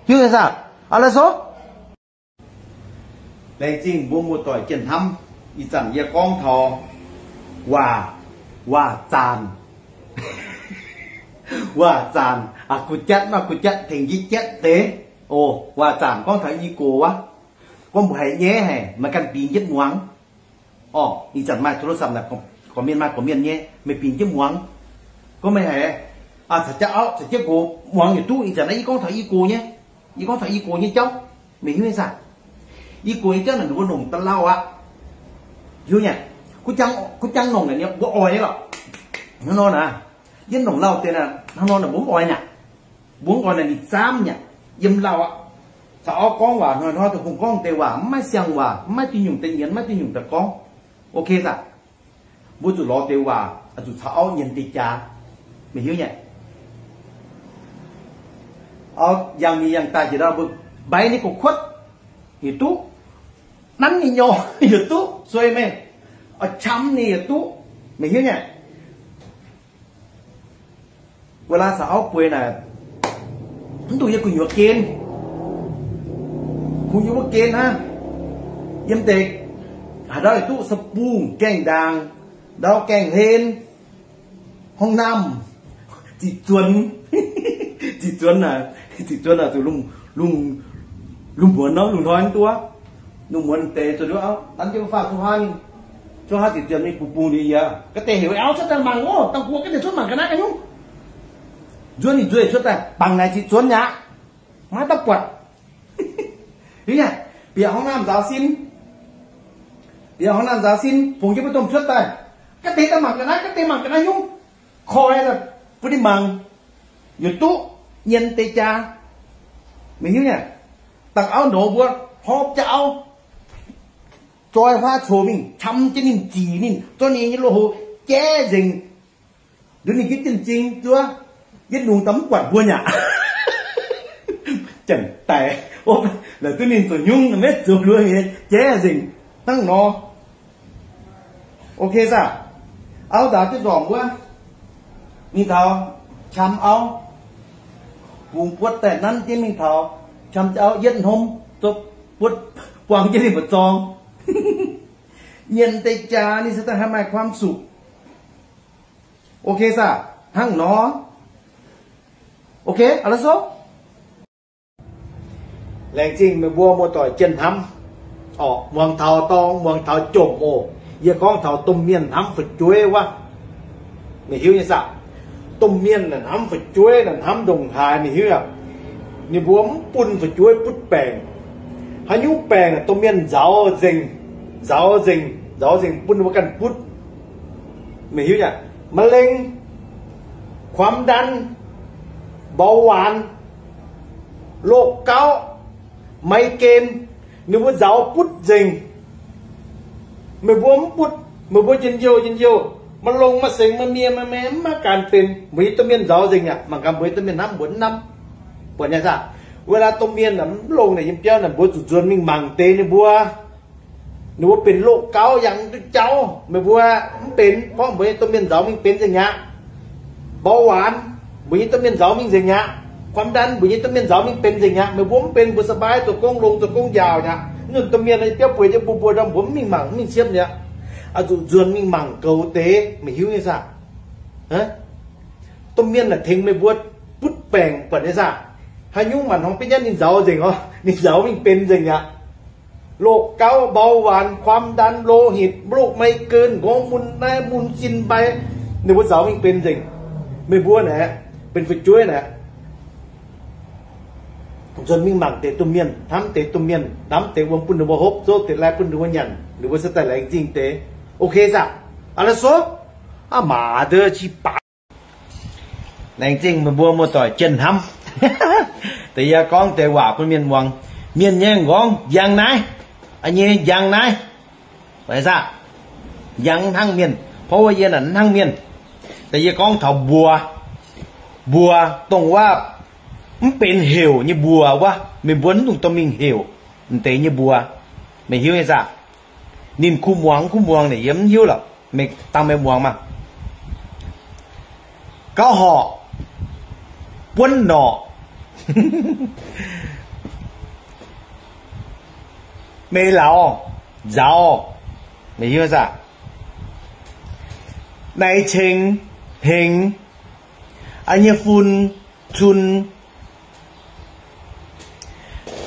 Hiuv nyei saah? Aa, la'so. Laengz zingh mbuo muoz-doic jienv hnamv. Ih zanc yie gorngv taux waac, waac zaanc, waac zaanc, aa, gu'jatv nor gu'jatv tengx njiec jatv deix. O, waac zaanc gorngv taux i gox wuov, gorngv mbuo haiz nyaiv haic, maiv ganh bingx jienv muangx. Orqc, ih zanc maaih โทรศัพท์ naaic, gorqv-mienh maaih gorqv-mienh nyei, meih bingx jienv muangx. Gorngv meih haiz, aa, caux jienv auv, caux jienv nqox muangx yietc duqv. Ih zanc naaiv yie gorngv taux i gox nyei, yie gorngv taux i gox nyei jauv, meih hiuv nyei saah? I gox nyei jauv naaic ninh mbuo nongc da'lauh aqv. Hiuv nyei, kuv jangv nongc naaic mbuo oix nyei lorqc. Hnangv nor naaic, yie nongc lauh deix naaic, hnangv nor naaic mbuo mv oix nyei aqv. Mbuo mv oix naaic ninh zaamv nyei aqv, yiem lauh aqv. Caux auv gorngv waac hnoi-hnoi dongh kungx gorngv deix waac mv maaih siang-waac, mv maaih duih nyungc deix nyienz, mv maaih duih nyungc daaih gorngv. Ok saah? Mbuo zuqc lorz deix waac, zuqc caux auv nyienz deix jaax. Meih hiuv nyei, auv yangh mingh yangh daaih jiex ndau mbuo mbaix ninh gox kuotv yietc duqv, nanv ninh nyorx yietc duqv, sueih meih, oix qam ninh yietc duqv. Meih hiuv nyei, เวลา caux auv bueix naaic, mv dungx yiem gu'nyuoz gen. Kungx yiem wuov gen hnangv. Yiem deix haaix ndau yietc duqv สปริง gaengh ndaangc, ndau gaengh hlen, ห้องน้ำ, ziqc zuonx, ziqc zuonx naaic, ziqc zuonx naaic zuqc lungh, lungh, lungh muonz nor, lungh hnoi mv duqv. Lungh muonz deix zuqc nduov auv, nanv jienv wuov faah zuqc hnoi mingh, zuqc hnoi ziqc zuonx mingh bungx bungx liuz yaac ga'deix heuc auv cuotv daaih mangc oc, dangh mbuo ga'deix cuotv mangc ga'naaiv ga'nyungc. Nzuonx ninh nzuonx cuotv daaih bangc naaic ziqc zuonx mi'aqv, maiv dauh buatc. Liuz yaac bieqc ห้องน้ำ nzaaux sin, bieqc ห้องน้ำ nzaaux sin, bungx jienv mbu'ndongx cuotv daaih, ga'deix daaih mangc ga'naaiv, ga'deix mangc ga'naaiv nyungc, koi daaih bun ninh mangc, yietc duqv nyienz deix jaax. Meih hiuv nyei, dangh auv ndoqv mbuo, horpc jaax auv, zoi huaav coux mingh, qam jienv ninh, zic ninh, zorqv ninh nyei loz-houx jaiv nzengc. Nduov ninh gitv jienv m'zing zuov, yietv lungz daaih mv buatc mbuo nyei aqv. Janx-daic, la'duqv ninh zoux nyungc maiv zoux luov nyei, jaiv nzengc hnangv nor. Ok saah? Auv nzaaux jienv nzormc wuov, mingh taux qam auv, bungx buotv daaih nanv jienv mingh taux qam jienv auv yietv hnomv, buotv buang jienv ninh mbu'zorng. Nyienz deix jaax ninh se daaih haih maaih ความสุข. Ok saah? Hnangv nor. Ok, aa, la'so. Laengz zingh meih mbuo muoz-doic jienv hnamv. Orqc, muangx taux dorng, muangx taux jomc oc. Yie gorngv taux domh mienh hnamv fu'jueiv wuov. Meih hiuv nyei saah? Domh mienh naaic hnamv fu'jueiv naaic hnamv ndongc haaix meih hiuv yaac? Ninh mbuo mv bun fu'jueiv butv baengc. Haaix nyungc baengc domh mienh nzaaux nzengc, nzaaux nzengc, nzaaux nzengc bun ninh mbuo ganh butv. Meih hiuv yaac? มะเร็ง, ความดัน, เบาหวาน, โรคเกาต์, ไมเกรน, ninh mbuo nzaaux butv nzengc. Meih mbuo mv butv, meih mbuo njien-youh njien-youh, maaih longx maaih sengx maaih mienh maaih maengx mv maaih ganh benx. Mbuo nyei domh mienh nzaaux nzengc aqv. Mangc gaax mbuo nyei domh mienh hnamv mbuo mv hnamv, buatc nyei saah? เวลา domh mienh mv longx naaic yiem biauv naaic mbuo zuqc nzuonx mingh mangc deix ninh mbuo. Ninh mbuo benx โรคเกาต์ yangh duqv jauv, meih mbuo mv benx, gorngv mbuo nyei domh mienh nzaaux mingh benx nzengc aqv. เบาหวาน mbuo nyei domh mienh nzaaux mingh nzengc aqv. ความดัน mbuo nyei domh mienh nzaaux mingh benx nzengc aqv. Meih mbuo mv benx, mbuo สบาย zoux gong longx zoux gong njaaux aqv. Nzunc domh mienh biauv bueix jienv mbuo mbuo ndorm mbuo mv mingh mangc mv mingh siepv nyei aqv. Zuqc nzuonx mingh mangc goux deix, meih hiuv nyei saah? Domh mienh naaic tengx meih mbuo butv baengc, buatc nyei saah? Haaix nyungc maanc hnorng benx nyatv ninh nzaaux nzengc oc, ninh nzaaux mingh benx nzengc aqv. โรคเกาต์ เบาหวาน ความดัน โลหิต โรคไมเกรน ngorngv mun naaiv mun sin mbai, ninh mbuo nzaaux mingh benx nzengc. Meih mbuo naaic, benx fu'jueiv naaic, nzuonx mingh mangc deix domh mienh, hnamv deix domh mienh, hnamv deix wuom bun ninh mbuo hopv, zouv deix lai bun ninh mbuo nyanc, ninh mbuo se daaih laengz zingh deix. Ok saah? Aa, la'so. Aa, maac deix qiex baac. Laengz zingh meih mbuo muoz-doic jienv hnamv. Deix yie gorngv deix waac bun mienh muangx. Mienh nyei m'nqorngv njang naaiv, nyei njang naaiv, weic saah? Njang hnangv mienh, เพราะว่า yie naaic hnangv mienh. Deix yie gorngv taux mbuox, mbuox dongh wuov mv benx heuc nyei mbuox wuov, meih mbuo mv dungx dorh mingh heuc m'deix nyei mbuox. Meih hiuv nyei saah? Ninh kuh muangx kuh muangx naaic yie mv hiuv lorqc. Meih dangh meih muangx maah. gauh horc, buonv norqc, meix lauz nzauz, meih hiuv saah? Naix ceng hengx, a'nyei fun cun,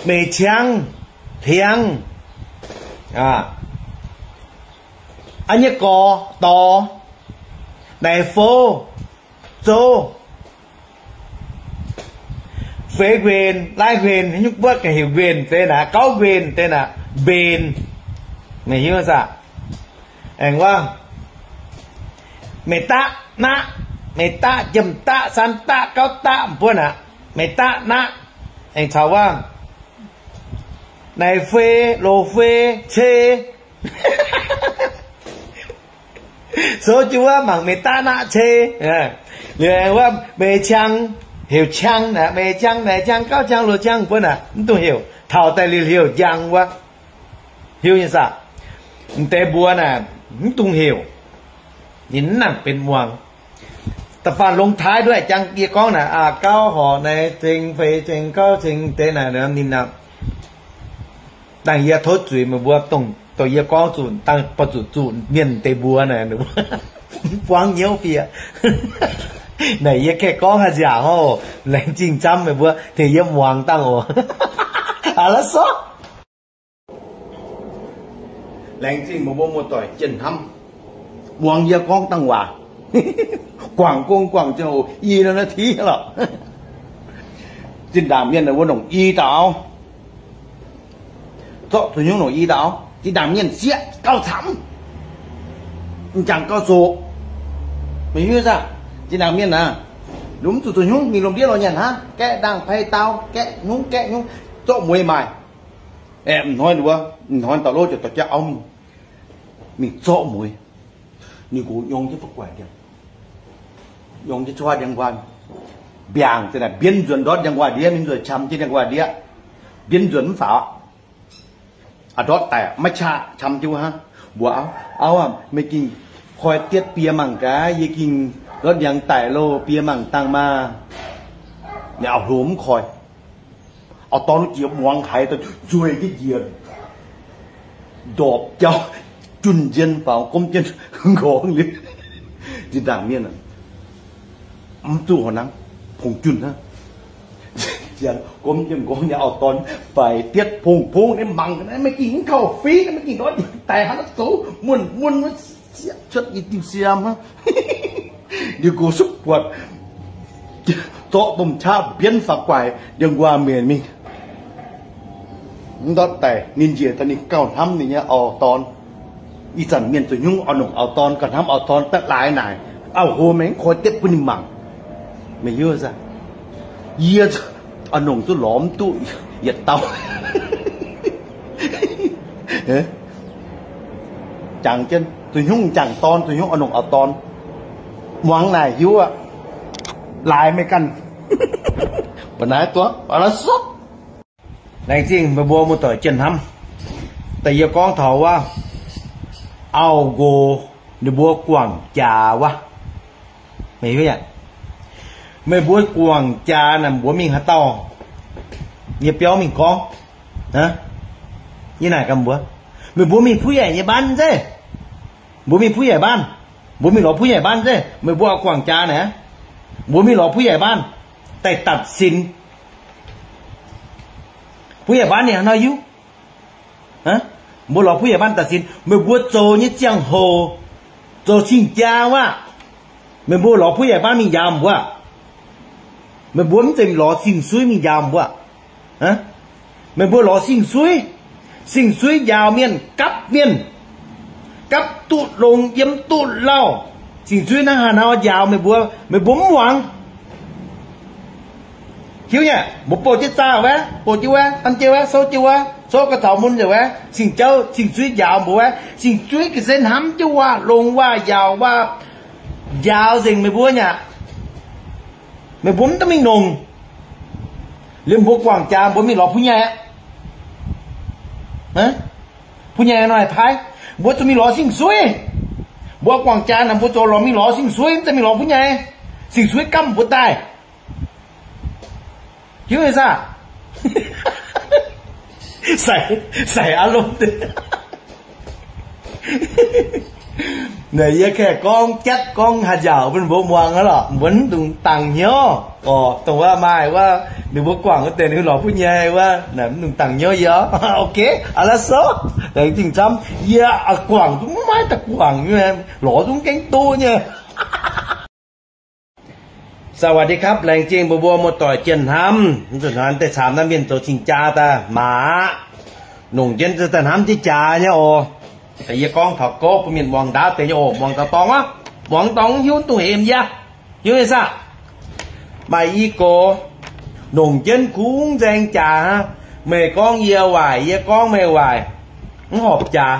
meix ciangv hliangv, a'nyei gorx dorx, naix fouv zouv, feix nquenc, lai nquenc, nyungc buotv ga'heuc nquenc deix naaic, gauv nquenc deix naaic, mbenc. Meih hiuv saah? Aengx wuov, meix daqv naqv, meix daqv, jiem daqv, saan daqv, gauv daqv, m'buonv aqv. Meix daqv naqv, aengx caux wuov, naix fei, loz fei, cei. Souv jienv wuov mangc meix daqv naqv cei. Liuz aengx wuov meix ciang, heuc ciang naaic, meix ciang, naix ciang, gauv ciang, loz ciang, m'buonv aqv, mv dungx heuc. Taux daaih liuz heuc njang wuov. Hiuv nyei saah? M'deix mbuo naaic mv dungx heuc. Ninh mv nangc benx muangx. Da'faanh longx taaix nduov jangx yie gorngv naaic, aa, gauv horc naix ceng feix ceng gauv ceng deix naaic, ninh naaic dangh yie tov zuiz meih mbuo, dongh yie gorngv zuqc dangh ba'zuqc zuqc mienh deix mbuo naaic, buangv hnyouv fiev. Naaic yie kaeqv gorngv haaix nziaauc hnangv oc. Laengz zingh camv meih mbuo tengx yie muangx dangh oc. Aa, la'sorqv. Laengz zingh meih mbuo muoz-doic jienv hnamv muangx yie gorngv dangh waac. Guangc gong guangc ziangh hoc i nor naaiv tiv lorqc. Zinh ndaangc mienh wuov nongc i dauh, zorqv zuqc nyungc nongc i dauh. Zinh ndaangc mienh sieqv gauh camv, m'jangc gauh soqc. Meih hiuv saah? Zinh ndaangc mienh aah, mv zuqc zuqc nyungc mingh lomh ndiev lorz nyanc hnangv, gaeqv ndaangh pei dau, gaeqv nyungc gaeqv nyungc, zorqv mueiz maaih. Aeqv, hnoi wuov, hnoi dauh lov ziouc dorh jauv auv mingh, mingh zorqv mueiz. Ninh nqox nyong jienv fu'guaix ndiangx, nyong jienv cuotv ndiangx-nquaah, mbiaangc zinh ndaangc mbienv nzuonx ndortv ndiangx-nquaah ndiev, mingh nzuonx qam jienv ndiangx-nquaah ndiev, mbienv nzuonx mv faaux aqv. Ndortv daic maiv qaqv, qam jienv wuov hnangv. Mbuox auv, auv aah, meih ging koi dietv bie mangc gaax, yie ging ndortv ndiangx daic loh, bie mangc dangh maah. Ninh auv-hlo mv koi. Auv-dorn jiex muangx haiz daaih nzueic jienv njiec, ndorpc jauv junh jienv faaux, gomv jienv nqorngv liuz. Zinh ndaangc mienh mv zuqc horqc nangv, pongx junh hnangv. Janx gomv jienv nqorngv nyei auv-dorn faix dietv pongx-pongx nyei mangc, naaiv meih ging mv kauh fiqv, naaiv meih ging ndortv daic hnangv naaiv zoux muonc muonc wuov, sieqv cuotv i diuh siam hnangv. Ninh nqox sutv buatc, zorqv domh qaqv mbienv faaux guaix ndiangx-nquaah mbenc mingh. Mv ndortv daic ninh njiec daaih ninh gauh hnamv ninh nyei auv-dorn. Ih zanc mienh zuqc nyungc oix nongc auv-dorn, gauh hnamv auv-dorn daaih laaix naaic, auv-hlo maiv koi dietv bun ninh mangc. Meih hiuv saah? Yie oix nongc duqv lorz mv duqv yietc dauh. Jangx jienv zuqc nyungc jangx dorn, zuqc nyungc oix nongc auv-dorn. Muangx naaic hiuv aqv, laaix meih ganh. Mbuo naaiv duqv, mbuo naaiv sopv. Laengz zingh meih mbuo muoz-doic jienv hnamv. Da'yietv gorngv taux wuov, auv-nqox ninh mbuo guangc jaax wuov. Meih mbuo guangc jaax naaic mbuox mingh haaix dauh? Yie biauv mingh gorngv. Yie naaic gaax mbuox, meih mbuo mingh ผู้ใหญ่ nyei บ้าน zeiv. Mbuo mingh ผู้ใหญ่ บ้าน, mbuo mingh lorz ผู้ใหญ่ บ้าน zeiv. Meih mbuo oix guangc jaax naaic, mbuo mingh lorz ผู้ใหญ่ บ้าน daaih ตัดสิน. ผู้ใหญ่ บ้าน ninh haaix nor hiuv? Mbuo lorz ผู้ใหญ่ บ้าน ตัดสิน meih mbuo zoux nyei ziangh hoc, zoux cing-jaa wuov, meih mbuo lorz ผู้ใหญ่ บ้าน mingh njaaux mbuo. Meih mbuo mv zeiz lorz sing-suiv mingh njaaux mbuo. Meih mbuo lorz sing-suiv, sing-suiv njaaux mienh, gapv mienh, gapv duqv longx yiem duqv lauh. Sing-suiv hnangv haaix nor njaaux meih mbuo, meih mbuo mv muangx. Hiuv nyei, mbuo bouh jienv zaah wuov, bouh jienv wuov, an jienv wuov, souv jienv wuov, souv ga'zaux mun nzengc wuov, sing-jauv sing-suiv njaaux mbuo wuov, sing-suiv ga'sie hnamv jienv waac-longx waac-yaauc waac, njaaux nzengc meih mbuo nyei aqv. Meih mbuo mv dungx mingh nongc. Liuz mbuo guangc jaax mbuo mingh lorz ผู้ใหญ่ aqv. ผู้ใหญ่ nor haaix paaiv? Mbuo zuqc mingh lorz sing-suiv. Mbuo guangc jaax naaic mbuo zuqc lorz, mingh lorz sing-suiv, mv zeiz mingh lorz ผู้ใหญ่. Sing-suiv gamv mbuo daaih. Hiuv nyei saah? Sai, sai aav lomh deix. Naaic yie kaeqv gorngv jatv gorngv haaix njaaux bun mbuo muangx aqv lorqc, mbuo mv dungx dangx hnyouv. Orqc, dongh wuov maaih wuov ninh mbuo guangc wuov deix ninh lorz buov nyei wuov, naaic mv dungx dangx hnyouv yie orqc. Ok, aa, la'sou, laengz zingh camv. Yie guangc zungv maiv daaih guangc nyei, lorz zungv gengh duqv nyei. Sawaadik kapv, laengz zingh mbuo mbuo muoz-doic jien hnamv. Mv zuqc hnoi deix camv naaiv mienh zoux cing-jaa daaih maah. Longc jienv daaih hnamv jienv jaax nyei oc. Yie gorngv taux gouv bun mienh muangx ndaauv deix nyei oc. Muangx taux dorngx aqv. Muangx dorngx hiuv duqv hemx yie. Hiuv nyei saah? Maaih i gox longc jienv kungx nzaeng jaax hnangv. Meih gorngv yie waaic, yie gorngv meih waaic, mv horpc jaax.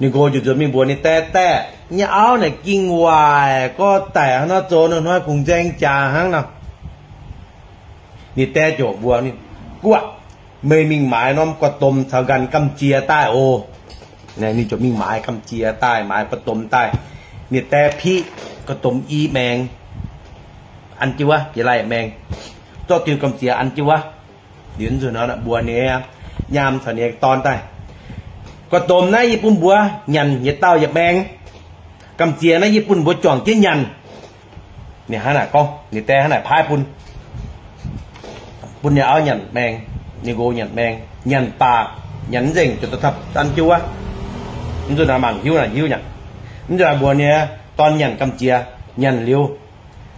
Ninh nqox ziouc nzuonx mingh mbuox ninh daeh, Daeh, nyei auv naaic ging waaic, gorngv daic hnangv nor, zoux ninh hnoi kungx nzaeng jaax hnangv nor. Ninh daeh ziouc mbuox ninh, Guoqv, meih mingh maaiz norm guax domh caux nqanx gamh nziex daaih oc. Ninh ziouc mingh maaiz gamh nziex daaih, maaiz guax domh daaih. Ninh daeh piqv guax domh i maengx, an jienv wuov, jiex laih maengx, zorqv diuh gamh nziex an jienv wuov. Liuz nzunc nor mbuox ninh nyaam caux ninh dorn daaih, Guax domh naaiv yie bun mbuo nyanc yietc dauh yietc maengx. Gamh nziex naaiv yie bun mbuo juangc jienv nyanc. Ninh hnangv naaic gorngv, ninh daeh hnangv naaic paaiv bun, bun ninh auv nyanc maengx, ninh nqox nyanc maengx, nyanc baac nyanc mv nzengc, ziouc daaih an jienv wuov. Mv zuqc naaic mangc hiuv naaic hiuv nyei. Mv zuqc naaic mbuox ninh dorn nyanc gamh nziex, nyanc liuz,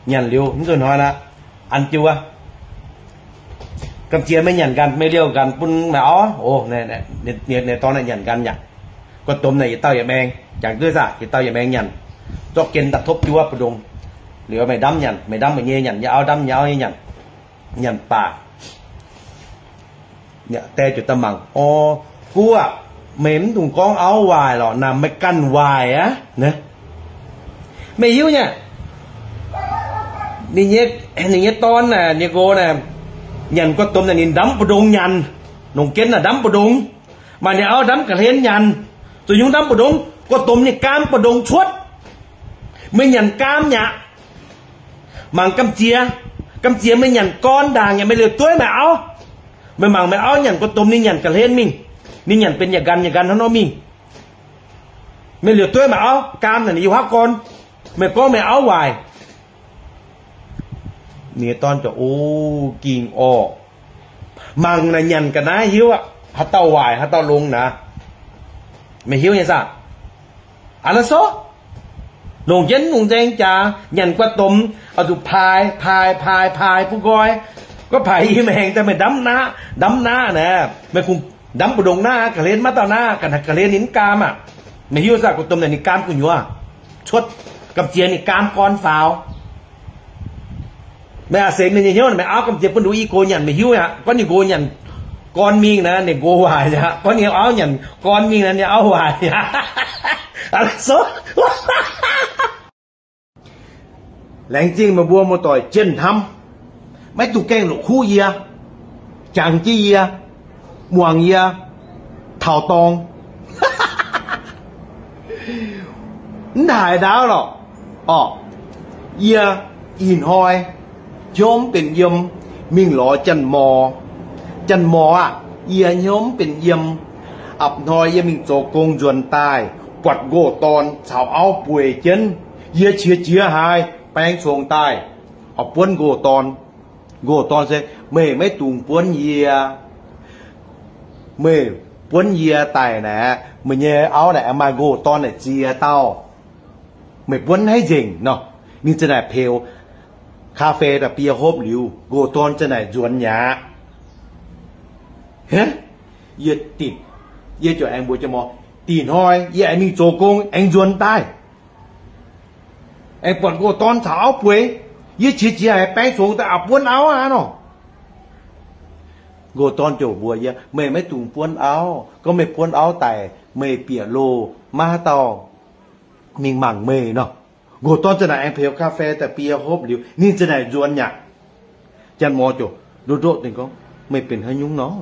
nyanc liuz mv zuqc hnoi naaic an jienv wuov. Gamh nziex, meih nyanc nqanx, meih liouh nqanx bun meih auv oc. Ninh dorn naaic nyanc nqanx aqv. Guax domh naaic yietc dauh yietc maengx, jangx duqv saah, yietc dauh yietc maengx nyanc, zorqv gen daaih topv jienv wuov mbu'ndongx. Liuz meih ndamv nyanc meih ndamv meih nyei, nyanc nyei auv ndamv nyei auv nyei nyanc. Nyanc baac daeh ziouc daaih mangc, O, guv aac, meih mv dungx gorngv auv waaic lorqc, naaic meih ganh waaic aqv. Meih hiuv nyei, ninh nyei dorn naaic, ninh nqox naaic, nyanc guax domh naaic ninh ndamv mbu'ndongx nyanc. Longc gen naaic ndamv mbu'ndongx, maaih ninh auv ndamv ga'hlen nyanc. Zoux nyungc ndamv mbu'ndongx, guax domh ninh gaam mbu'ndongx cuotv. Meih nyanc gaam nyei aqv. Mangc gamh nziex, gamh nziex meih nyanc gorn ndaangc yaac meih liouh dueiv meih auv. Meih mangc meih auv nyanc guax domh ninh nyanc ga'hlen mingh. Ninh nyanc benx yietc nqanx yietc nqanx hnangv nor mingh. Meih liouh dueiv meih auv, gaam naaic ninh yiem huaav gorn. Meih gorngv meih auv waaic. Ninh nyei dorn ziouc, O, gingh orqc. Mangc naaic nyanc ga'naaiv hiuv aqv, haaix dauh waaic haaix dauh longx naaic. Meih hiuv nyei saah? Aa, naaiv sou longc jienv lungh nzaeng jaax, nyanc guax domh, oix zuqc paaix paaix paaix paaix bun nqoi. Gorngv paaix i maengx daaih meih ndamv naqv, ndamv naqv naaic, meih kungx ndamv mbu'ndongx naqv, ga'hlen maiv dauh naqv, ga'hlen ninh mv gaam aqv. Meih hiuv saah, guax domh naaic ninh gaam gu'nyuoz cuotv, gamh nziex ninh gaam gorn faaux. Meih aac seix mienh nyei hnyouv, meih auv gamh nziex bun nduqc i gox nyanc, meih hiuv aqv. Gorngv ninh nqox nyanc gorn mingh naaic, ninh nqox waaic aqv. Gorngv ninh auv nyanc gorn mingh naaic, ninh auv waaic aqv. Laengz zingh meih mbuo muoz-doic jien hnamv. Maiv dungx gaengh la'kuqv yie, jangx jienv yie, muangx yie taux dorngx. Mv haiz ndaauv lorqc. Orqc, yie ih hnoi hnyouv mv benx yiem, mingh lorz Janx-Morc. Janx-Morc aah! Yie hnyouv mv benx yiem. Apc hnoi yie mingh zoux gong nzuonx daaih, buatc nqox dorn caux auv bueix jienv. Yie qiex jiez haic, baeng congx daaih, oix buonv nqox dorn. Nqox dorn se, Meih maiv dungx buonv yie. Meih buonv yie daaih naaic, meih nyei auv naaic aengx maaih nqox dorn naaic ziex dauh. Meih buonv haiv nzengc nor. Ninh za'naaic peux คาเฟ่ daaih bie hopv liuz, nqox dorn za'naaic nzuonx mi'aqv. Yie, yie ziouc aengx mbuox Janx-Morc, Dih hnoi yie aengx mingh zoux gong aengx nzuonx daaih, aengx buatc nqox dorn caux auv bueix, yie qiex jiez haic, baeng congx daaih aqc buonv auv aqv nor. Nqox dorn ziouc mbuox yie, Meih maiv dungx buonv auv. Gorngv meih buonv auv daaih, meih bieqc loh maiv haaix dauh mingh mangc meih nor. Nqox dorn za'naaic aengx peux คาเฟ่ daaih bie hopv liuz, ninh za'naaic nzuonx mi'aqv. Janx-Morc ziouc ndoqv ndoqv dingc gorngv, Meih benx haaix nyungc nor?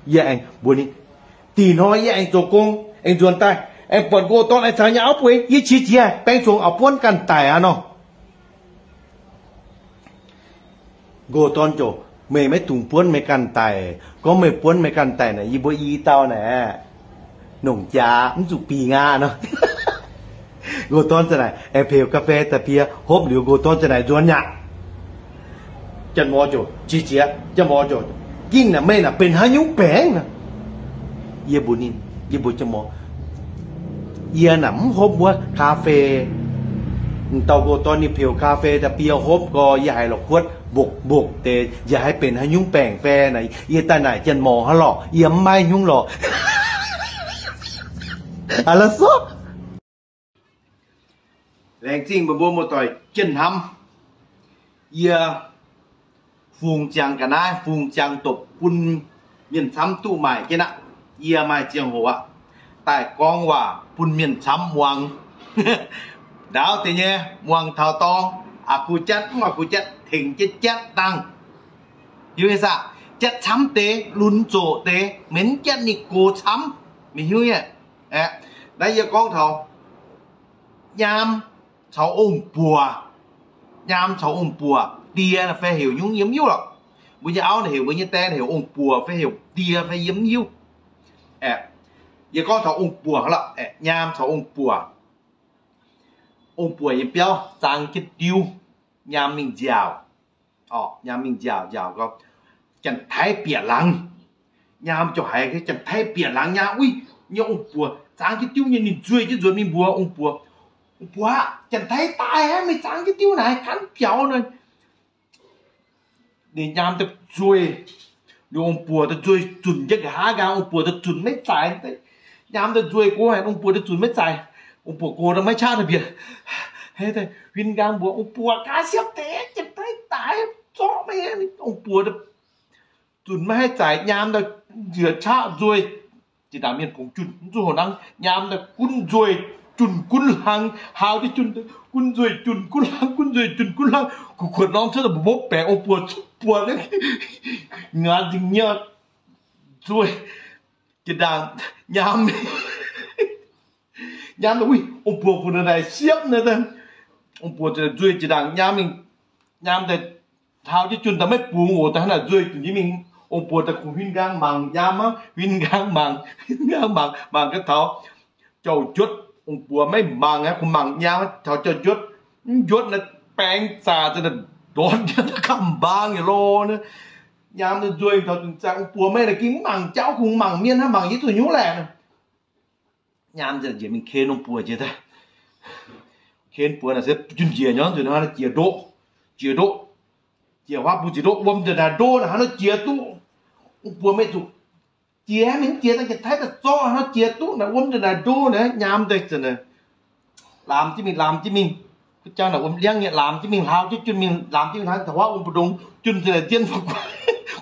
Yie aengx mbuox ninh, Dih hnoi yie aengx zoux gong aengx nzuonx daaih, aengx buatc nqox dorn aengx caux nyei auv bueix, yie qiex jiez baeng congx aqc buonv ganh daic aqv nor. Nqox dorn ziouc, meih maiv dungx buonv meih ganh daic. Gorngv meih buonv meih ganh daic naaic, yie mbuo i dauh naaic, nongc jaax mv zuqc bingx aqv nor. Nqox dorn ziouc naaic, aengx peux กาแฟ da'bie hopv liuz, nqox dorn ziouc naaic nzuonx aqv. Janx-mor ziouc qiex jiez, janx-mor ziouc, Ginh naaic meih naaic benx haaix nyungc baengc? Yie mbuox ninh, yie mbuox janx-mor, yie naaic mv hopv wuov กาแฟ. M'dauh nqox dorn ninh peux กาแฟ da'bie hopv gorx, yie haiz la'kuotv mbokc mbokc deix, njiec haaix benx haaix nyungc baengc fai naaic, yie daaih naaic janx-mor hnangv lorqc, yie mv maaih nyungc lorqc. Aa, la'sorqv. Laengz zingh meih mbuo muoz-doic jienv hnamv. Yie fungx ziangx ga'naaiv, fungx ziangx dopc bun mienh camv duqv maaic jienv aqv. Yie maaih ziangh hoc aqv, daaih gorngv waac bun mienh camv muangx. Ndaauv deix nyei muangx taux dorngx, aqc kuv jatv mv aqc kuv jatv, tengx jienv jatv dangh. Hiuv nyei saah? Jatv camv deix, lunx zoqc deix, maiv jatv ninh gox camv. Meih hiuv nyei. Aeqv, naaiv yie gorngv taux nyaam caux ong-buoc. Nyaam caux ong-buoc, die fai heuc nyungc yie mv hiuv lorqc. Mbuo nyei auv naaic heuc, mbuo nyei die naaic heuc ong-buoc fai heuc die fai yie mv hiuv. Aeqv, yie gorngv taux ong-buoc lorqc. Aeqv, nyaam caux ong-buoc. Ong-buoc nyei biauv zang jienv diuv, nyaam mingh nziaauc. Orqc, nyaam mingh nziaauc, nziaauc gau, janx-taiv bieqc laangz. Nyaam ziouc haiz janx-taiv bieqc laangz, nyaam, uix, nyei ong-buoc zang jienv diuv nyei, ninh nzueih jienv nzuonx mingh mbuox ong-buoc, Ong-buoc aqv, janx-taiv daaih aqv, meih zang jienv diuv naaic, gan biaux nor. Ninh nyaam daaih nzueih, ninh ong-buoc daaih nzueih zunc jienv nqa'haav nqaang, ong-buoc daaih zunc maiv zaaix. Nyaam daaih nzueih gox haic, ong-buoc daaih zunc maiv zaaix. Ong-buoc gox daaih maiv qaqv daaih mbienc, huin nqaang mbuox ong-buoc, gaax siepv deix, janx-taiv daaih zorqv meih. Ong-buoc daaih zunc maiv haih zaaix, nyaam daaih njiec qaqv nzueih. Zinh ndaangc mienh kungx junh, mv zuqc hoc nangv, nyaam daaih gunv nzueih, junh gunv hlang, haau jienv junh, gunv nzueih, junh gunv hlang, gunv nzueih, junh gunv hlang, kuv kuotv norm cuotv daaih mbopv baeqc, ong-buoc cuotv buatc, ngaanc nzingc nyei nzueih. Zinh ndaangc nyaam, nyaam daaih, uix, ong-buoc funx naaic siepv naaic. Ong-buoc nzueih zinh ndaangc nyaam mingh, nyaam daaih taux jienv junh daaih maiv bungx oc, daaih hnangv naaic nzueih zunc jienv mingh. Ong-buoc daaih kungx huin nqaang mangc nyaam aqv, huin nqaang mangc, huin nqaang mangc, mangc gaax taux jauv-njuotv. Ong-buoc maiv mangc aqv, kungx mangc nyaam taux jauv-njuotv. Mv njuotv naaic baengx zaac za'naaic ndortv jienv kamv-mbaang yietc lorh naaic. Nyaam daaih nzueih taux zunc ziangx, ong-buoc meih naaic gengh mv mangc jauv, kungx mangc mienh hnangv, mangc yie zuqc nyungc laengz. Nyaam njiec mingh ken ong-buoc jiex daaih. Ken buoz naaic se junh njiec nyei, nzuonx hnangv naaiv jiex ndoqv, jiex ndoqv, jiex huaav bung ziex ndoqv, wuom nzuonx naaic ndo naaic hnangv nor jiex duqv. Ong-buoc meih zuqc jiex mingh, jiex daaih janx-taiv daaih zorqv hnangv nor jiex duqv naaic, wuom nzuonx naaic ndo naaic. Nyaam daaih za'naaic laamx jienv mingh, laamx jienv mingh. Guv jang naaic wuom liangv nyei, laamx jienv mingh, hlaau jienv junh mingh, laamx jienv mingh hnangv taux huaav ong-buoc ndongx junh nzuonx naaic zien,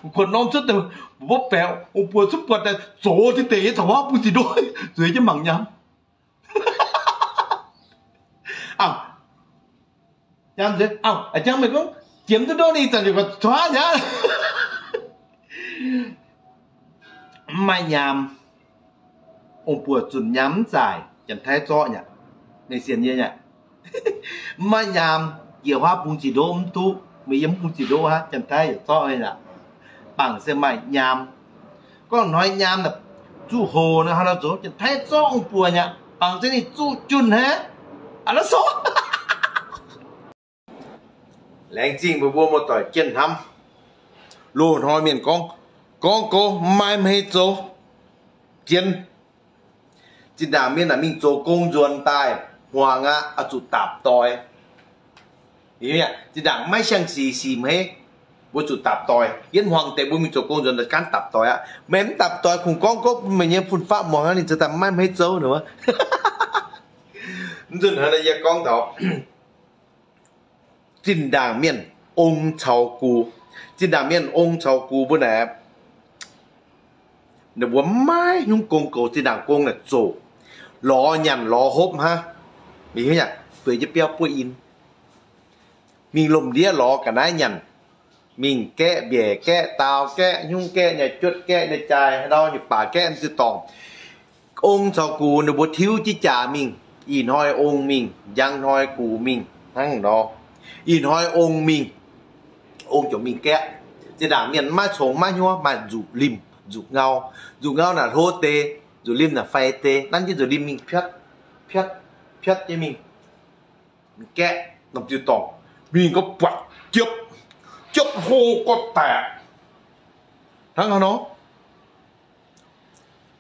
kuv kuotv norm cuotv daaih, mbopv baeqc, ong-buoc cuotv buatc daaih zoux deix deix taux huaav bung ziex ndoqv, zueiz jienv mangc nyaam. Auv, nyaam nzengc, auv, a'jang meih gorngv jiem duqv ndoqv ninh zanc ziouc gauh cuotv aqv. Mv maaih nyaam, ong-buoc zunc nyaam mv zaaic, janx-taiv zorqv nyei aqv. Meih sienx yie nyei aqv. Mv maaih nyaam, jiex huaav bung ziex ndoqv mv duqv, meih yiem bung ziex ndoqv aqv, janx-taiv yaac zorqv nyei aqv. Bangc se maaih nyaam. Gorngv hnoi nyaam naaic zuqc hoc nor, hnangv nor zoux, janx-taiv zorqv ong-buoc nyei aqv. Bangc se ninh zuqc junh hnangv. Aa, la'sorqv. Laengz zingh mbuo mbuo muoz-doic jienv hnamv. Loz-hnoi mienh gorngv, gorngv gouv maiv hmeiv zoux. Zien. Zinh ndaangc mienh aah, mingh zoux gong nzuonx daaih hmuangx aqv, oix zuqc dapc doix. Zinh ndaangc maiv siang-sic sic hmeiv, mbuo zuqc dapc doix. Yietv hmuangx deix mbuo mingh zoux gong nzuonx daaih gaanv dapc doix aqv. Meih mv dapc doix kungx gorngv gouv bun meih nyei fun-faqv muangx aqv, ninh ziouc daaih maiv hmeiv zoux nor. Mv nzunc hnoi yie gorngv taux zinh ndaangc mienh ong caux gux. Zinh ndaangc mienh ong caux gux mbuo naaic, ninh mbuo maiv nyungc gong goux, zinh ndaangc gong naaic zoqc, lorz nyanc lorz hopv hnangv. Meih hiuv nyei, bueix jienv biauv buov in, mingh lomh ndiev lorz ga'naaiv nyanc, mingh gaeqv mbiaec gaeqv daau gaeqv nyungc gaeqv nyei juotv gaeqv nyei jai, haaix dauh nyei baac gaeqv m'ziex dorngc. Ong caux gux ninh mbuo tiuv jienv jaax mingh, ih hnoi ong mingh, njang hnoi gux mingh hnangv nor. Ih hnoi ong mingh, Ong ziouc mingh gaeqv. Zinh ndaangc mienh maiv congx maiv hnyouv, maaih nzuqc limh nzuqc ngau. Nzuqc ngau naaic hlo deix, nzuqc limh naaic fai deix. Nanv jienv nzuqc limh mingh piatv, piatv, piatv jienv mingh, mingh gaeqv norm diuh dorngx. Mingh gorngv buatc jiepv, jiepv hlo gorx-daeqc hnangv haaix nor.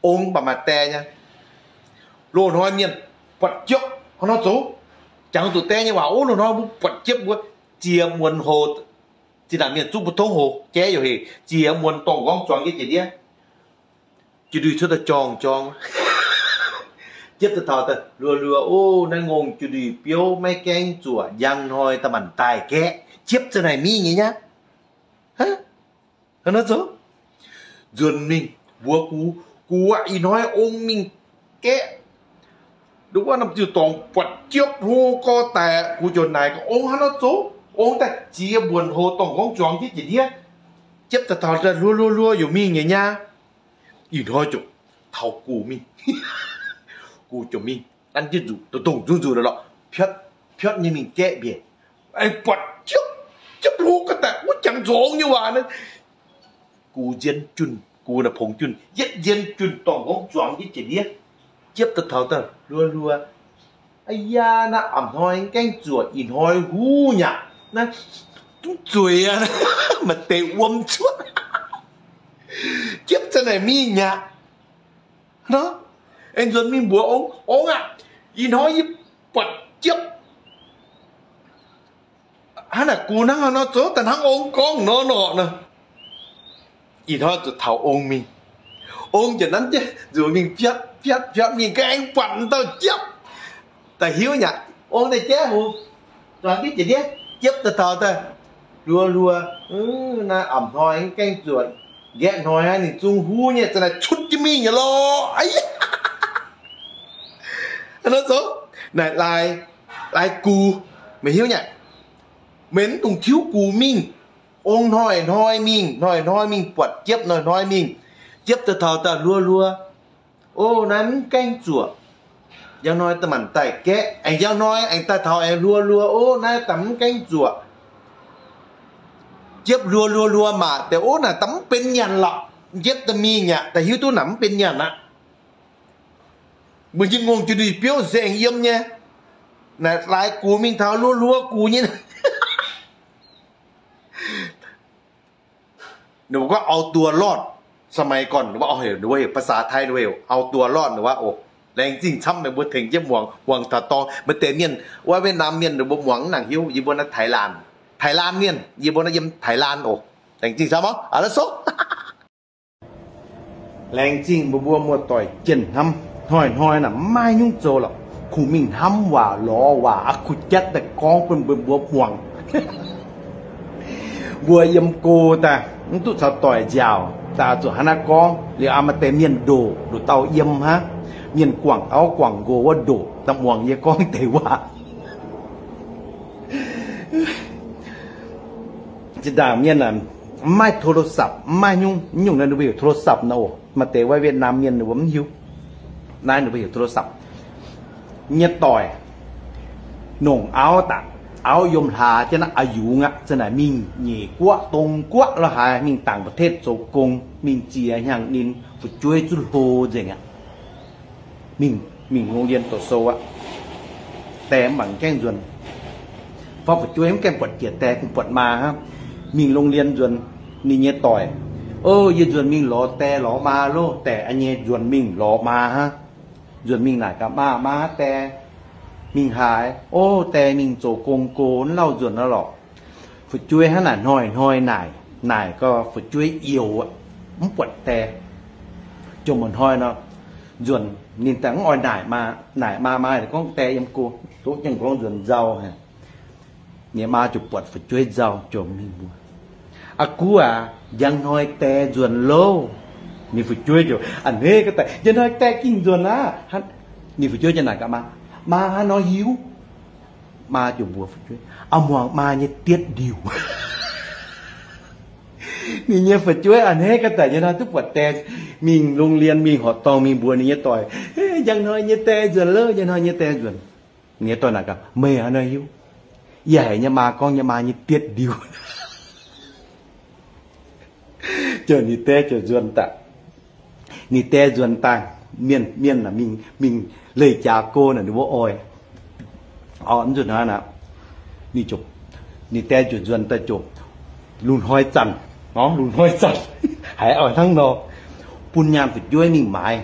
Ong mv baac maaih die nyei. Loz-hnoi mienh buatc jiepv hnangv nor zoux. Jangx zuqc die nyei waac, ov, loz-hnoi mbuo buatc jiepv mbuo ziex muonz hlo. Zinh ndaangc mienh zungv mbuo tongv hlo, jaiv youc hec, ziex muonz dorngx nqorngv zuangx jienv jiex ndiev. Jiex ndui cuotv daaih jorngv jorngv. Jiepv daaih taux daaih luo luo, ov, naaiv ngongh jiex ndui biouv maiv gaengh zuoqc, njang hnoi daaih maanc daaih gaeqv. Jiepv za'naaic mingh nyei nyaqv. Nzuonx mingh mbuox gux, gux aac, ih hnoi ong mingh gaeqv wuov norm diuh dorngx buatc jiepv hlo gorx-daeqc. Gux ziouc naaic, ong hnangv nor zoux? Ong daaih ziex muonz hlo dorngx nqorngv zuangx jienv jiex ndiev. Jiepv daaih taux daaih luo luo luo youc mingh nyei nyaqv. Ih hnoi ziouc taux gux mingh. Gux ziouc mingh nanv jienv nzuqc, dongh nzunc nzuqc lorqc, piatv, piatv nyei mingh gaeqv mbiec. Aengx buatc jiepv, jiepv hlo gorx-daeqc wuov, jangx zuqc ong nyei waac naaiv. Gux nzien junh, gux naaic pongx junh, yietv nzien junh dorngx nqorngv zuangx jienv jiex ndiev. Jiepv daaih taux daaih luo luo, aa yaa, naaiv a'hnoi mv gaengh zuoqc, ih hnoi huv nyaqc, naaiv mv zueiz aqv, maaih deix wuom cuotv. Jiepv za'naaic mingh nyaqc. Nor, aengx nzuonx mingh mbuox ong, ong aah, ih hnoi yie buatc jiepv hnangv naaic gux hnangv haaix nor zoux daaih hnangv ong gorngv nor nor nor. Ih hnoi zuqc taux ong mingh. Ong ziouc nanv jienv nzuqc mingh piatv piatv piatv mingh, ga'aengx buatc dauh jiepv. Daaih hiuv nyaqc, ong daaih jaiv hoc, zuangx jienv jiex ndiev. Jiepv daaih taux daaih luo luo, naaiv a'hnoi mv gaengh zuoqc, nqaeqv hnoi hnangv, ninh zungv huv nyei, za'naaic cutv jienv mingh nyei lorqc. Nor zoux naaic laaix, laaix gux, meih hiuv nyei, meih mv dungx tiuv gux mingh. Ong hnoi-hnoi mingh, hnoi-hnoi mingh buatc jiepv, hnoi-hnoi mingh. Jiepv daaih taux daaih luo luo, ov, naaiv mv gaengh zuoqc. Njang hnoi daaih maanc daaih gaeqv, aengx njang hnoi aengx daaih taux aengx luo luo, ov, naaiv daaih mv gaengh zuoqc. Jiepv luo luo luo maac deix, ov, naaic daaih mv benx nyanc lorqc. Jiepv daaih mingh aqv, daaih hiuv duqv naaic mv benx nyanc aqv. Mbuo njien-ngongh jiex ndui biouv nzengc yiem nyei. Naaic laaix gux mingh taux luo luo gux nyei. Ninh mbuo gorngv เอาตัวรอด, สมัยก่อน ninh mbuo heuc, ninh mbuo heuc ภาษาไทย ninh mbuo heuc เอาตัวรอด ninh mbuo oc. Laengz zingh camv meih mbuo tengx jienv muangx, muangx taux dorngx. Maaih deix mienh wuov Việt Nam mienh ninh mbuo muangx mv nangc hiuv. Yie mbuo naaiv Thái Lan, Thái Lan mienh, yie mbuo naaiv yiem Thái Lan oc. Laengz zingh camv oc, aa, la'souv. Laengz zingh mbuo mbuo muoz-doic jienh hnamv. Hnoi-hnoi naaic mv maaih nyungc zoux lorqc. Kungx mingh hnamv waac, lorz waac, aqv kuh jatv daaih gorngv bun mbuo mbuo muangx. Mbuo yiem go daaih mv duqv caux doic nziaauc, daaih zuqc hnangv naaiv gorngv liuz, aa, maaih deix mienh ndoqc, ndoqc dauh yiem hnangv. Mienh guangc auv guangc nqox wuov ndoqc daaih muangx yie gorngv deix waac. Zinh ndaangc mienh aah, mv maaih โทรศัพท์, mv maaih nyungc, nyungc naaiv ninh mbuo heuc โทรศัพท์ nor oc. Maaih deix wuov Việt Nam mienh ninh mbuo mv hiuv. Naaiv ninh mbuo heuc โทรศัพท์. Nyei doic, nongc auv daaih, auv yiem hlaax jienv naaiv, a'yungz aqv, za'naaic mingh nyeic guoqv dong guoqv lorz haaix, mingh ต่างประเทศ zoux gong, mingh ziex hnyangx ninh fu'jueiv zungv hlo nzengc aqv. Mingh, mingh โรงเรียน doqc sou aqv. Die mv baac mv gaengh nzuonx. Fai fu'jueiv mv gaengh buatc jiex die, kungx buatc maa hnangv. Mingh โรงเรียน nzuonx, ninh nyei doic, ov, yie nzuonx mingh lorz die lorz maa loh. Die a'nyei nzuonx mingh lorz maa hnangv. Nzuonx mingh naaic gaax, maa, maa, die mingh haaix? Ov, die mingh zoux gong go, mv lauh nzuonx nor lorqc. Fu'jueiv hnangv naaic hnoi-hnoi naaic, naaic gau fu'jueiv youx aqv, mv buatc die. Jomc muonc hnoi nor, nzuonx ninh daaih mv oix naaic maa, naaic maa, maa gorngv die yiem go, doqv jienv gorngv nzuonx nzauh. Ninh maa ziouc buatc fu'jueiv nzauh, ziouc mingh mbuox, aa, guv aac, njang hnoi die nzuonx loh. Ninh fu'jueiv ziouc a'hneiv ga'daic, njang hnoi die gengh nzuonx aqv. Ninh fu'jueiv ziouc naaic gaax maa, maa, haaix nor hiuv? Maa ziouc mbuox fu'jueiv, aa, muangx maa nyei dietv ndiuc. Ninh nyei fu'jueiv a'hneiv ga'daic, njang hnoi duqv buatc die mingh โรงเรียน mingh horqc dorngh mingh mbuox ninh nyei doic, njang hnoi nyei die nzuonx loh, njang hnoi nyei die nzuonx. Ninh nyei doic naaic gaax, meih haaix nor hiuv? Yie haiz nyei maa gorngv nyei maa nyei dietv ndiuc. Ziouc ninh dae ziouc nzuonx daaih. Ninh dae nzuonx daaih, mienh, mienh mingh, mingh leih jaax go naaic ninh mbuo oix. Ov, nzunc naaiv, ninh dae ziouc nzuonx daaih ziouc lungh hnoi zanc, lungh hnoi zanc haiz oix hnangv nor, bun nyaanh fu'jueiv mingh maaiz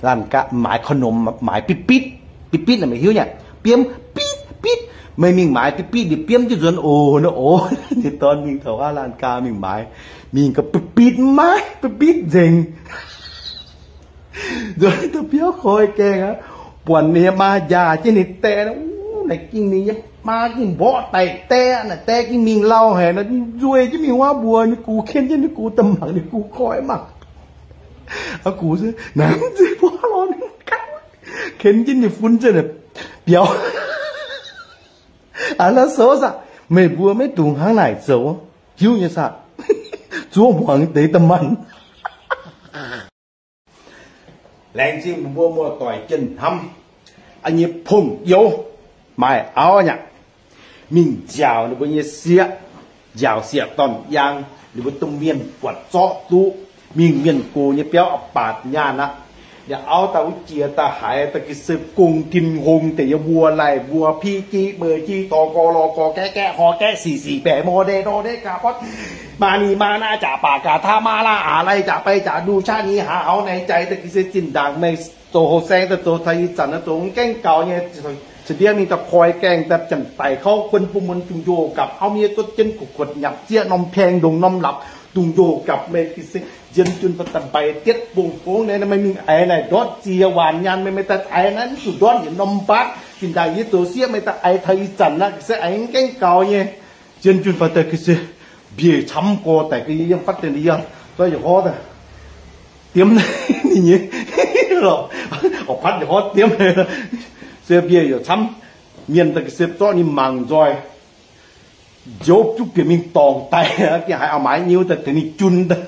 laanh ga'naaiv, maaiz condom, maaiz bitv bitv. Bitv bitv naaic meih hiuv nyei, biomv bitv bitv. Meih mingh maaiz bitv bitv, ninh biomv jienv nzuonx oc, nor oc. Ninh dorn mingh taux wuov laanh ga'naaiv mingh maaiz, mingh ga'naaiv bitv bitv maiv maaih, bitv bitv nzengc. Nzuonx daaih biauv koi gaengh aqv, buatc ninh nyei maa njaaux jienv ninh dae, naaic gingh ninh nyei maa gingh mborqv daic dae, naaic dae gingh mingh lauh haic, nzueic jienv mingh wuov mbuox ninh gux, ken jienv ninh gux daaih mangc ninh gux koi mangc. Gux, naaiv mv zeiz buov lorz, ken jienv ninh fun zengc biauv. Aa, la'soc saah, meih mbuo maiv dungx hnangv naaic zoux, hiuv nyei saah? Zuov hmuangx deix da'maanh. Laengz zingh mbuo muoz-doic jien hnamv. Aa, nyei pong-youz maaih auv nyei, mingh nziaauc ninh mbuo nyei sieqv, nziaauc sieqv dorn-yaang, ninh mbuo domh mienh buatc zorqv duqv, mingh mienh gox nyei biauv a'baatc nyaanh aqv. Yaac auv daaih wuov jiex daaih haiz da'ga'sie gong tin hong deix nyei mbuo laih mbuo piqv jiqv meix jiqv tor gor lor gor gaeqv gaeqv hor gaeqv sic sic baeqc mor ndeh ndor ndeh ga'botv maa ni maa naa jaax baac gaax taa maa laa aax lai jaax bei jaax nduh qaqv ni haa auv naaiv jaaix da'ga'sie zinh ndaangc meih zoux houx saeng daaih zoux taux ih zanc naaiv zoux mv gaengh gaux nyei, caux ndiev mingh daaih koi gaengh daaih janx-daic kouv kuon bun muonz dungz njoh gapv auv miev zotv jienv kuotv kuotv nyapc zieqv norm paeng ndongc norm lapc dungz njoh gapv meih ga'sie nzien junh baac daaih mbaix dietv bong gong naaiv, meih mingh aiz naaic ndortv ziex waanc nyaanh meih, meih daaih aiz naaiv mv zuqc ndortv yietc norm mbatv. Zinh ndaangc yie zoux sieqv meih daaih aiz taux ih zanc naaiv ga'sie aiz mv gaengh gaux nyei. Nzien junh baac daaih ga'sie mbieic camv gorx daic ga'sie yiem fatv deix yiem, zorqv yietc horv daaih diemv ninh nyei, orqc, patv yietc horv diemv, se mbieic yaac camv. Mienh daaih ga'sie zorqv ninh mangc nzoih, nziouv juqv bieqc mingh dorngc daic, gengh haiz auv-maaiz nyiu daaih tengx ninh jun daaih.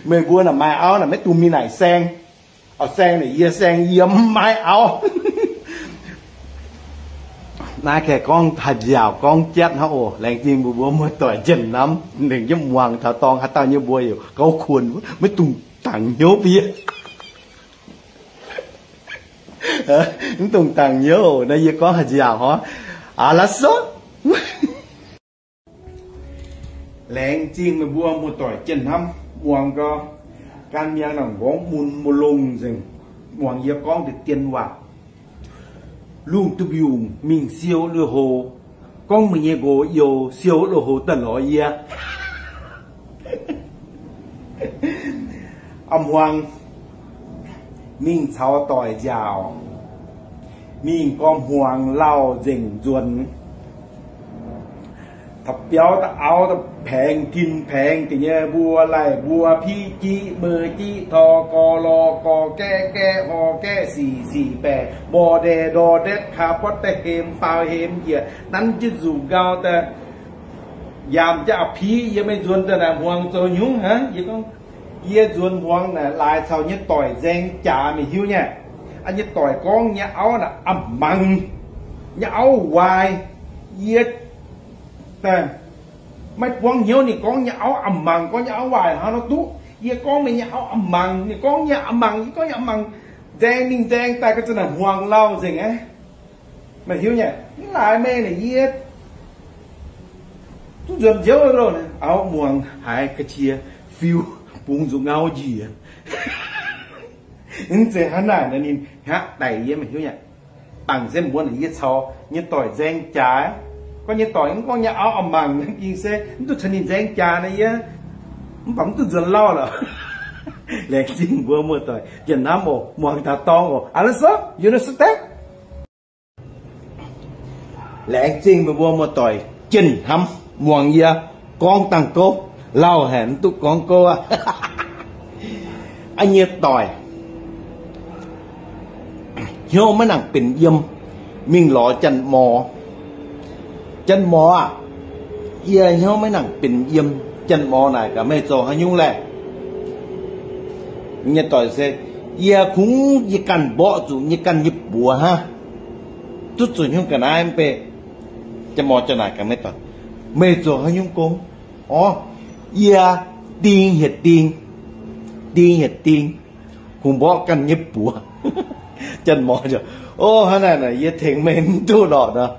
Meih mbuo naaic maaih auv naaic maiv dungx mingh naaic saeng. Auv-saeng naaic yie saeng yie mv maaih auv. Naaiv kaeqv gorngv haih nziaauc gorngv jatv hnangv oc. Laengz zingh mbuo mbuo muoz-doic jien hnamv, lengc jienv muangx taux dorngx haaix dauh nyei mbuo yaac gauh kuonx, maiv dungx dangc hnyouv bie. Mv dungx dangc hnyouv naaiv, yie gorngv haih nziaauc hnangv. Aa, la'soc. Laengz zingh meih mbuo muoz-doic jien hnamv, muangx gau. Gan mi'aqv, nangc nqorngv mun mu'longh nzengc. Muangx yie gorngv deix dien waac. Lungh duih mbiungc mingh siou lui-houx, gorngv meih nyei nqox youz siou lui-houx daaih lorz yie. A'hmuangx mingh caux doic nziaauc, mingh gorngv hmuangx lauh nzengc nzuonx. Taux biauv da'auv da'paengx tin paengx deix nyei mbuo laih mbuo piqv jiqv meix jiqv tor gor lor gor gaeqv gaeqv hor gaeqv sic sic baeqc mor ndeh ndor ndetv kaa buotv da'hemx faaux hemx njiec nanv jienv nzuqc ngau daaih. Yaac jaa piqv yie maiv nzuonx daaih naaic hmuangx zoux nyungc hnangv. Yie gorngv, yie nzuonx hmuangx naaic laaix caux nyei doic nzaeng jaax, meih hiuv nyei. Nyei doic gorngv nyei auv naaic a'mangc, nyei auv waaic. Yie maiv buangv hnyouv ninh gorngv nyei auv a'mangc, gorngv nyei auv waaic hnangv nor duqv. Yie gorngv meih nyei auv a'mangc, ninh gorngv nyei a'mangc, yie gorngv nyei a'mangc. Nzaeng mingh nzaeng daaih ga'zanc naaic hmuangx lauh nzengc aqv. Meih hiuv nyei, mv laaix meih naaic yie duqv nzuonx nziouv loh. Auv muangx haiz ga'qiex fiu bungx nzuqc ngau njiec. Mv zeiz hnangv naaic, ninh hngaqv daic yie, meih hiuv nyei. Dangc se mbuo naaic yie caux nyei doic nzaeng jaax. Gorngv nyei doic mv gorngv nyei auv a'mangc, ging se mv duqv caux ninh nzaeng jaax naaic yie, mv baac mv duqv nzuonx lauh lorqc. Laengz zingh mbuo muoz-doic jien hnamv oc, muangx taux dorngx oc. Understand? You understand? Laengz zingh meih mbuo muoz-doic jien hnamv muangx yie gorngv dangh gouv, lauh haic mv duqv gorngv gouv aqv. Aa, nyei doic hnyouv maiv nangc benx yiem, mingh lorz Janx-Morz. Janx-Morz aah, yie hnyouv maiv nangc benx yiem. Janx-Morz naaic gaax meih zoux haaix nyungc laeh? Nyei doic se, yie kungx yie ganh mborqv zuqc nyei ganh nyei buoz hnangv. Duqv zuqc hnyouv ga'naaiv mv bei. Janx-Morz naaic gaax meih doic, meih zoux haaix nyungc gong? Orv, Yie ding hietc ding, ding hietc ding, kungx mborqv ganh nyei buoz. Janx-morz, O, hnangv naaic yie tengx meih mv duqv lorqc nor.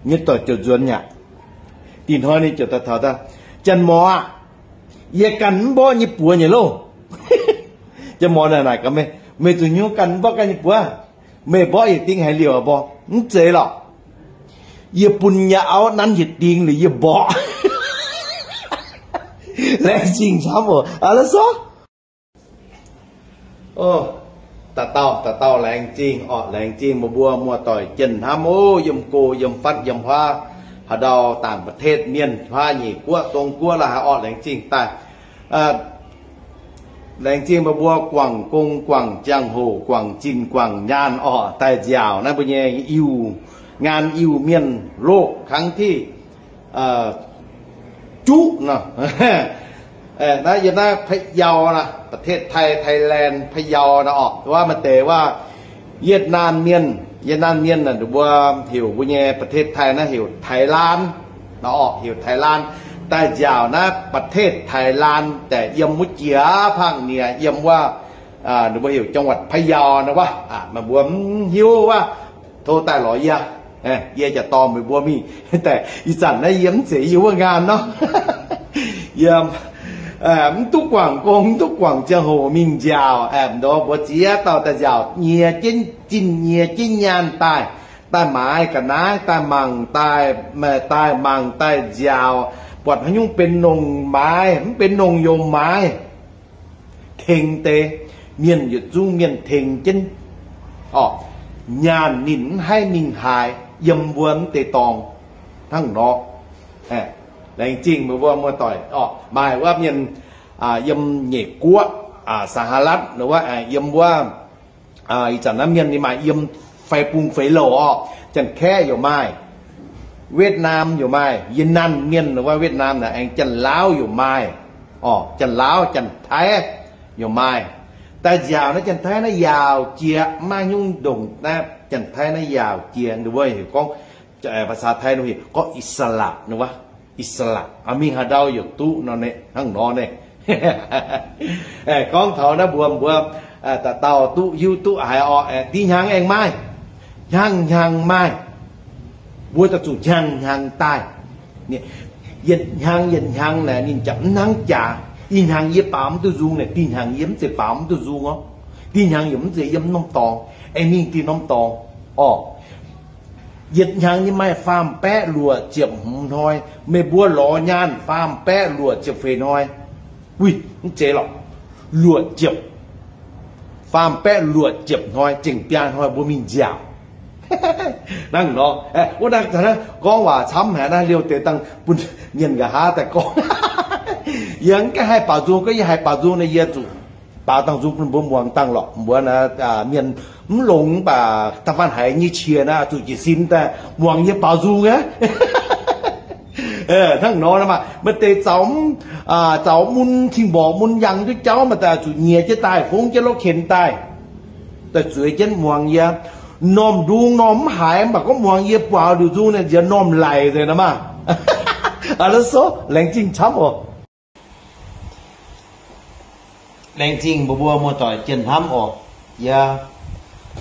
Nyei doic ziouc nzuonx aqv. Dih hnoi ninh ziouc daaih taux daaih, Janx-morz aah, yie ganh mv mborqv nyei buoz nyei loh. Janx-morz naaic gaax meih, Meih zuqc hnyouv ganh mv mborqv ganh nyei buoz? Meih mborqv yietc ding haiz liouc mborqv? Mv zeiz lorqc. Yie bun yie auv nanv yietc ding liuz yie mborqv. Laengz zingh camv oc. Aa, la'sor. Dauh dauh dauh dauh laengz zingh orqc, laengz zingh meih mbuo muoz-doic jienv hnamv oc, yiem go yiem fatv yiem huaav, haaix ndau ต่างประเทศ mienh, huaav nyeic guoqv, dong guoqv la'haaix orqc, laengz zingh daaih. Laengz zingh meih mbuo guangc gong guangc ziangh hoc guangc zinh guangc nyaanh orqc, daaih nziaauc naaiv mbuo nyei Iu-, งาน Iu-Mienh โลก ครั้งที่ juqv nor. Naaiv yiem naaiv พะเยา naaiv, ประเทศไทย Thailand พะเยา naaiv orqc, wuov maaih deix wuov Yietc Naamh Mienh, Yietc Naamh Mienh naaic mbuo heuc mbuo nyei ประเทศไทย naaiv heuc Thái Lan, naaiv orqc heuc Thái Lan. Daaih nziaauc naaiv ประเทศไทย Thái Lan daaih yiem wuov jiex ภาคเหนือ, yiem wuov, ninh mbuo heuc จังหวัดพะเยา naaiv wuov. Meih mbuo mv hiuv wuov, tov daaih lorz yie, yie jaax dorh meih mbuo mingh. Daaih ih zanc naaiv yie mv zeiz yie wuov งาน nor. Yie mv duqv guangc gong, mv duqv guangc ziangh hoc mingh nziaauc. Mv ndorm mbuo ziex dauh daaih nziaauc nyiex jienv zinh nyiex jienv nyaanh daaih, daaih maaiz ga'naaiv, daaih mangc, daaih, daaih mangc daaih nziaauc, buatc haaix nyungc benx nongc maaiz, mv benx nongc youc maaiz. Tengx deix mienh, yietc zungv mienh tengx jienv orqc, nyaanh ninh mv haih mingh haaix, yiem mbuo mv deix dorngx hnangv nor. Laengz zingh meih mbuo muoz-doic orqc. Maaih wuov mienh yiem Nyeic Guoqv, สหรัฐ wuov, yiem wuov, ih zanc naaiv mienh ninh maaih yiem fai bung feix louc orqc. Janx-Kaeqv yaac maaih, Wietv Naam yaac maaih, yie nanc mienh wuov Wietv Naam naaic aengx Janx-Laauv yaac maaih orqc. Janx-Laauv, Janx-Taiv yaac maaih. Daaih nziaauc naaiv Janx-Taiv naaiv yaauc jiex, maiv nyungc ndongc naaiv Janx-Taiv naaiv yaauc jiex, ninh mbuo heuc gorngv, ภาษาไทย ninh heuc gorngv อิสระ wuov. อิสระ mingh haaix ndau yaac duqv nor ne, hnangv nor ne. Gorngv taux naaiv mbuo, mbuo dauh dauh duqv hiuv duqv haiz orqc, dih hnyangx aengx maaih, hnyangx hnyangx maaih. Mbuo daaih zuqc hnyangx hnyangx daaih. Yietc hnyangx yietc hnyangx naaic ninh jaax mv hnangv jaax. Ih hnyangx yie baaux mv duqv nzung naaic, dih hnyangx yie mv zeiz baaux mv duqv nzung orqc. Dih hnyangx yaac mv zeiz yiem norm dorngx, aengx mingh dih norm dorngx orqc. Yietc hnyangx nyei maaih faam-baeqv luoqc ziepc hmz hnoi. Meih mbuo lorz nyaanh faam-baeqv luoqc ziepc feix hnoi. Uix, mv zeiz lorqc, luoqc ziepc, faam-baeqv luoqc ziepc hnoi, zengc biaa hnoi mbuo mingh nziaauc. Hnangv nor, wuov naaiv gorngv waac camv haic naaiv, liouh deix dangh bun mienh nqa'haav daaih gorngv. Yie mv gaengh haih baaux nzung, gorngv yie haih baaux nzung naaic yie zuqc baaux dangh nzung bun mbuo muangx dangh lorqc. Mbuo naaiv mienh mv longx mv baac da'faanh haiz nyei qiex naaiv zuqc jiez sin daaih muangx yie baaux nzung aqv. Hnangv nor, maaih deix zaux mun cing-mborqc mun yangh duqv jauv, maaih deix zuqc nyiex jienv daaih, fongv jienv lov ken daaih, daaih zueiz jienv muangx yie. Norm ndung norm mv haiz, mv baac gorngv muangx yie buatc liuz nzung naaic nziex norm laic nzengc nor maah. Aa, la'sor, laengz zingh camv oc. Laengz zingh mbuo mbuo muoz-doic jien hnamv oc. Yie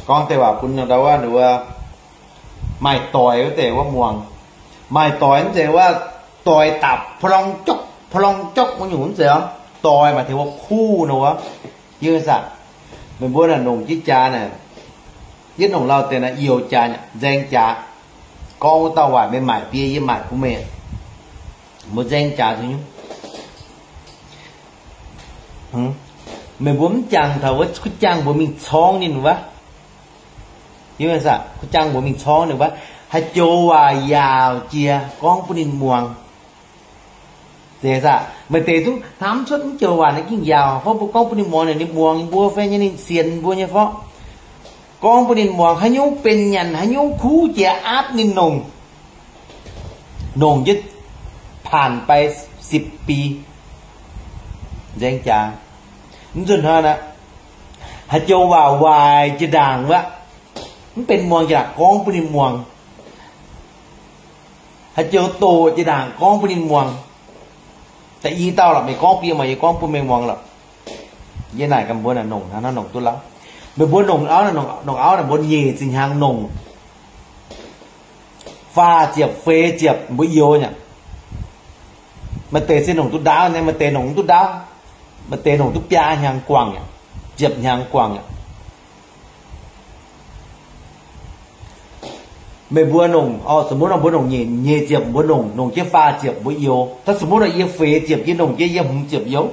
gorngv deix waac bun ndau wuov, maaih doix wuov deix wuov muangx. Maaih doix mv zeiz wuov doix dapc พลองจ๊อก พลองจ๊อก wuov nyungc mv zeiz oc. Doix maaih tengx wuov kuv nor wuov. Yie saah, meih mbuo naaic nongc jienv jaax naaic, yietv nongc lauh deix naaic youx jaax, nzaeng jaax, gorngv wuov dauh waac, meih maaic bie, yie maaic bun meih. Mbuo nzaeng jaax zuqc nyungc. Meih mbuo mv jangx taux wuov kuv jangx mbuo mingh corngv ninh wuov. Yie saah, kuv jangx mbuo mingh corngv ninh wuov, haaix joux waac yaauc jiex gorngv bun ninh muangx. Zeiz saah, maaih deix zungv hnamv cuotv mv joux waac naaiv gengh yaauc, fai mbuo gorngv bun ninh muangx naaic ninh muangx mbuo fai nyei, ninh sienx mbuo nyei fai. Gorngv bun ninh muangx haaix nyungc benx nyanc, haaix nyungc kuv jiex aapv ninh nongc. Nongc jienv ผ่านไปสิบปี nzaeng jaax. Mv nzunc hnoi naaic, haaix joux waac waaic jiex ndaangc wuov, mv benx muangx jiex ndaangc gorngv bun ninh muangx. Haaix joux doqc jiex ndaangc gorngv bun ninh muangx. I dauh lorqc, meih gorngv bun yie, meih gorngv bun mengh muangx lorqc. Yie naaic gaax mbuo naaic nongc hnangv naaiv nongc duqv lauh. Meih mbuo nongc auv, nongc auv naaic mbuo nyeic ziepc hnyangx nongc. Faah ziepc, feix ziepc mbuo youx nyei. Maaih deix se nongc duqv ndaauv nyei, maaih deix nongc mv duqv ndaauv. Maaih deix nongc duqv biaa hnyangx guangc aqv, ziepc hnyangx guangc aqv. Meih mbuo nongc, o, สมมุติ mbuo nongc nyeic, nyeic ziepc mbuo nongc, nongc jienv faah ziepc mbuo youx. Daaih สมมุติ yie feix ziepc yie nongc jienv yie hmz ziepc youx.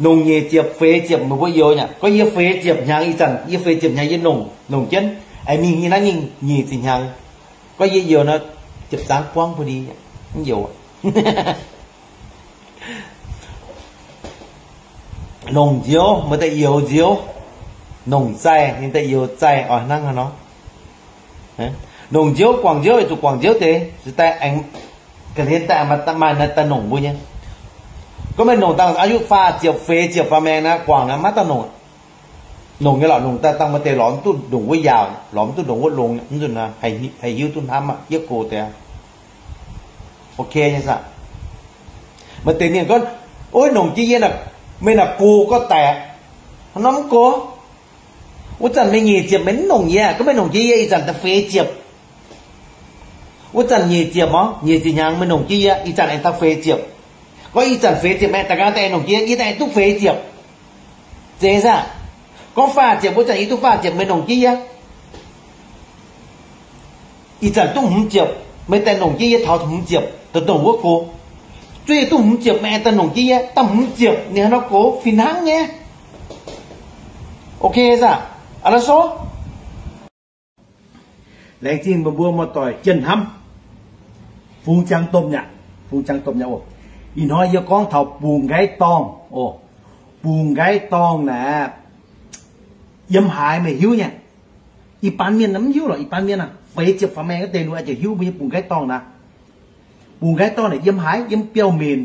Nongc nyeic ziepc feix ziepc meih mbuo youx nyei. Gorngv yie feix ziepc hnyangx ih zanc, yie feix ziepc hnyangx yie nongc, nongc jienv, aengx mingh yie naaiv nyungc nyeic ziepc hnyangx. Gorngv yie youx nor, ziepc zangv buangv bun ni, mv youx. Nongc nziouv, meih daaih youx nziouv. Nongc zaih, ninh daaih youx zaih oix hnangv haaix nor. Nongc nziouv, guangc nziouv, zuqc guangc nziouv deix, zuqc daaih aengx ga'hlen daaih maaih naaiv daaih nongc mbuo nyei. Gorngv meih nongc dangh อายุ faah ziepc, feix ziepc faaux maengx naaiv, guangc naaiv maiv daaih nongc. Nongc nyei lorqc, nongc daaih dangh maaih deix lorz mv duqv ndongc wuov yaauc, lorz mv duqv ndongc wuov longx, mv nzunc haih hiuv duqv hnamv aqv, yie gox deix. Ok nyei saah? Maaih deix mienh gorngv, ov, nongc jienv yie, meih naaic gox gorngv daic aqv. Hnangv nor mv gox. Wuov zanc meih nyeic ziepc meih mv nongc yie, gorngv meih nongc jienv yie ih zanc da'feix ziepc. Wuov zanc nyeic ziepc orqc, nyeic ziepc hnyangx meih nongc jienv yie, ih zanc aengx da'feix ziepc. Gorngv ih zanc feix ziepc meih da'nqaang daaih aengx nongc jienv yie, yie daaih aengx duqv feix ziepc. Zeiz saah? Gorngv faah ziepc, wuov zanc yie duqv faah ziepc meih nongc jienv yie, ih zanc duqv hmz ziepc, meih daaih nongc jienv yie taux hmz ziepc, da'ndongc wuov gox. Zuov yie duqv hmz ziepc meih aengx daaih nongc jienv yie, da'hmz ziepc ninh hnangv nor gox fih hnangv nyei. Ok saah? Aa, la'sou. Laengz zingh meih mbuo muoz-doic jienv hnamv. Fungx ziangx domh nyei aqv, fungx ziangx domh nyei aqv oc. Ih hnoi yie gorngv taux bungx nqaiv dorngh oc. Bungx nqaiv dorngh naaic, yiem haaix meih hiuv nyei? Ih baan mienh mv hiuv lorqc, ih baan mienh aah, feix ziepc faaux maengx wuov deix ninh mbuo ziouc hiuv mbuo nyei bungx nqaiv dorngh naaic. Bungx nqaiv dorngh naaic yiem haaix? Yiem biauv-menc,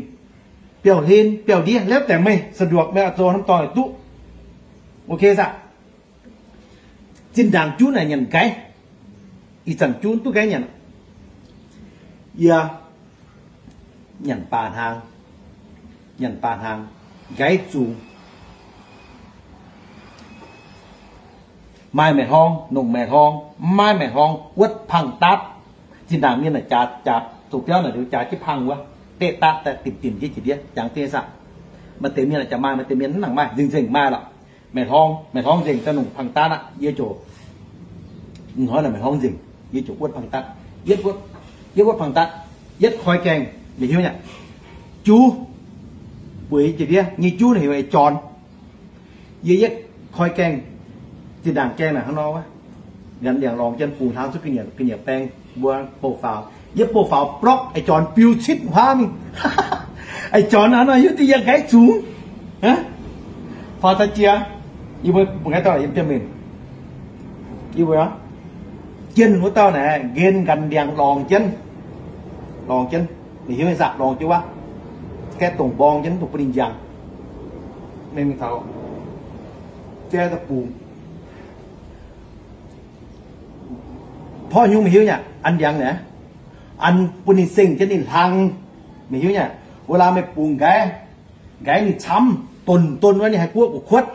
biauv-hlen, biauv-ndiev, แล้วแต่ meih สะดวก meih oix zoux hnamv dorngh duqv. Ok saah? Zinh ndaangc juv naaic nyanc nqaiv, ih zanc juv duqv nqaiv nyanc. Yie nyanc baac hnaangx, nyanc baac hnaangx, nqaiv zungx. Maaih maeqc hlorng, nongc maeqc hlorng, mv maaih maeqc hlorng, wuotv pang daatv. Zinh ndaangc mienh naaic jaax, jaax zoux biauv naaic liuz jaax jienv pang wuov, deqv daatv daaih dimc-dimc jienv jiex ndiev, jangx jienv saah. Maaih deix mienh jaax maaih, maaih deix mienh mv nangc maaih, nzengc-nzengc maaih lorqc. Maeqc hlorng, maeqc hlorng nzengc daaih nongc pang daatv aqv, yie ziouc, hnoi naaic maeqc hlorng nzengc, yie ziouc wuotv pang daatv. Yietv wuotv, yietv wuotv pang daatv, yietv koi gaengh, meih hiuv nyei. Juv bueix jiex ndiev nyei, juv naaic heuc eix jorn. Yie yietv koi gaengh, zinh ndaangc gaengh naaic hnangv nor wuov, nganx ndiangx lorngx jienv bungx hlaang cuotv ga'nyiec, ga'nyiec baeng mbuo bouh faaux. Yietv bouh faaux blorqv, eix jorn biu citv huaav mingh. Eix jorn hnangv nor hiuv duqv yie nqaiv zungx. Faaux daaih jiex, yie mbuo bungx nqaiv dorngh yiem biauv-menc. Yie mbuo jienh wuov dauh naaic nqen nganx ndiangx lorngx jienv, lorngx jienv, ninh hiuv nyei saah, lorngx jienv wuov, gaeqv dongc mborng jienv, dongc bun ninh njang. Mengh mingh taux jai daaih bungx. Porv nyungc meih hiuv nyei, an ndiangx naaic, an bun ninh seng jienv ninh hlang. Meih hiuv nyei, เวลา meih bungx nqaiv, nqaiv ninh camv, donx donx wuov ninh haih guoqv gu'kuotv.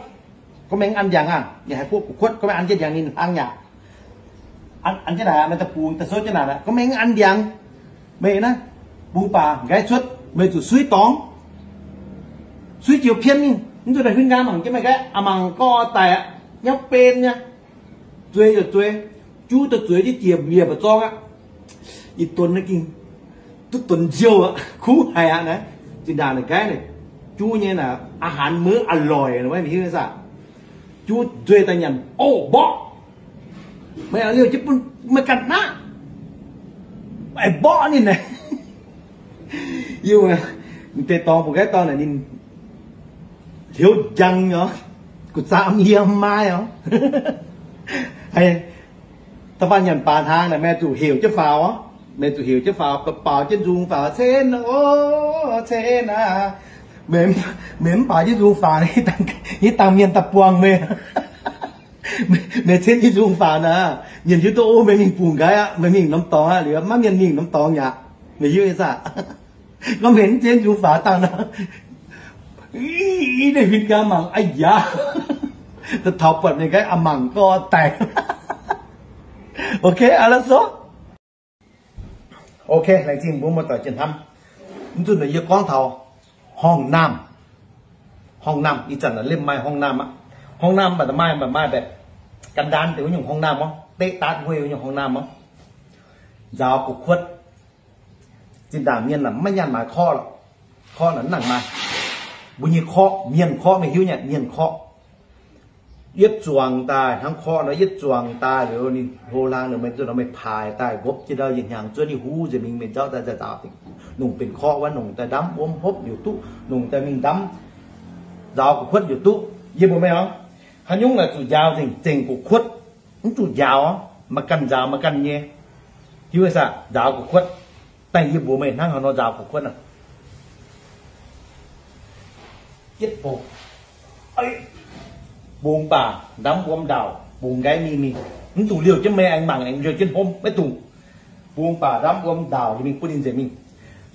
Gorngv meih mv an ndiangx aah, ninh haih guoqv gu'kuotv. Gorngv meih an jienv ndiangx ninh hlang yaac an jienv naaic, meih daaih bungx daaih souv jienv naaic, gorngv meih mv an ndiangx, meih naaiv bungx baac nqaiv cuotv, meih zuqc suiv dorngx, suiv jiex pien mingh, mv zuqc daaih huin nqaang mangc jienv meih nqaiv aqv, mangc gorngv daic aqv, nyauv ben nyei. Zueiz yaac zueiz, juv daaih zueiz jienv jiex mbiec mba'zorng aqv. Ih donx naaiv ging duqv donx nziouv aqv, kuv haic aqv naaiv. Zinh ndaangc naaic nqaiv naaic, juv nyei naaic อาหารมื้ออร่อย naaic, meih hiuv nyei saah? Juv nzueih daaih nyanc, o, mborqv. Meih liouh jienv bun meih ganh naqv, aengx mborqv ninh naaic. Yie mbuo deix dorngx bungx nqaiv dorngh naaic ninh hliouv njang nyei, gu'zanv yie mv maaih oc. Da'faanh nyanc baac hnaangx naaic meih zuqc heuc jienv faaux oc. Meih zuqc heuc jienv faaux, baaux jienv nzung faaux, cen o, cen aac. Meih mv baaux jienv nzung faaux, hitv dangh mienh daaih buangh meih. Meih cen jienv nzung faaux naaic, mienh hiuv duqv o, meih mingh bungx nqaiv aqv, meih mingh norm dorngx aqv. Liuz maiv mienh mingh norm dorngx aqv. Meih hiuv nyei saah? Gorngv mbenc jienv nzung faaux dangh nor, i, i, deix huin gaax mangc, a'yaac, taux buatc ninh gaax a'mangc gorx daic. Ok, aa, la'sor. Ok, laengz zingh mbuo muoz-doic jiex hnamv. Mv zunh yie gorngv taux horngh naamh. Horngh naamh, ih zanc lemh maaih horngh naamh aqv. Horngh naamh mv baac maaih, mv baac maaih mbaeqc gan ndaan deix wuov nyungc horngh naamh orv, deqv daatv huei wuov nyungc horngh naamh orv. Nzaaux gu'kuotv. Zinh ndaangc mienh naaic maiv nyaanh maaiz korqv lorqc. Korqv naaic mv nangc maaih. Mbuo nyei korqv, mienh korqv, meih hiuv nyei mienh korqv. Yietv zuangx daaih hnangv korqv nor, yietv zuangx daaih liuz ninh hlo hlang liuz meih zuqc nor meih paaix daaih nqopv jienv ndau yietc hnyangx zuov ninh huv nzengc mingh, meih nzauh daaih nzaaux nzengc. Nongc benx korqv wuov, nongc daaih ndamv wuom hopv yaac duqv, nongc daaih mingh ndamv nzaaux gu'kuotv yaac duqv. Yie mbuox meih oc, haaix nyungc naaic zuqc njaaux nzengc, zengc gu'kuotv, mv zuqc njaaux, maaih ganh nzaaux maaih ganh nyei. Hiuv saah? Nzaaux gu'kuotv. Dangh yie mbuox meih hnangv haaix nor nzaaux gu'kuotv aqv. Yietv bung, bung baac ndamv wuom ndaauc, bung nqaiv mingh mingh, mv dungx liouh jienv meih aengx mangc aengx liouh jienv hopv, maiv dungx. Bung baac ndamv wuom ndaauc mingh bun ninh nzengc mingh.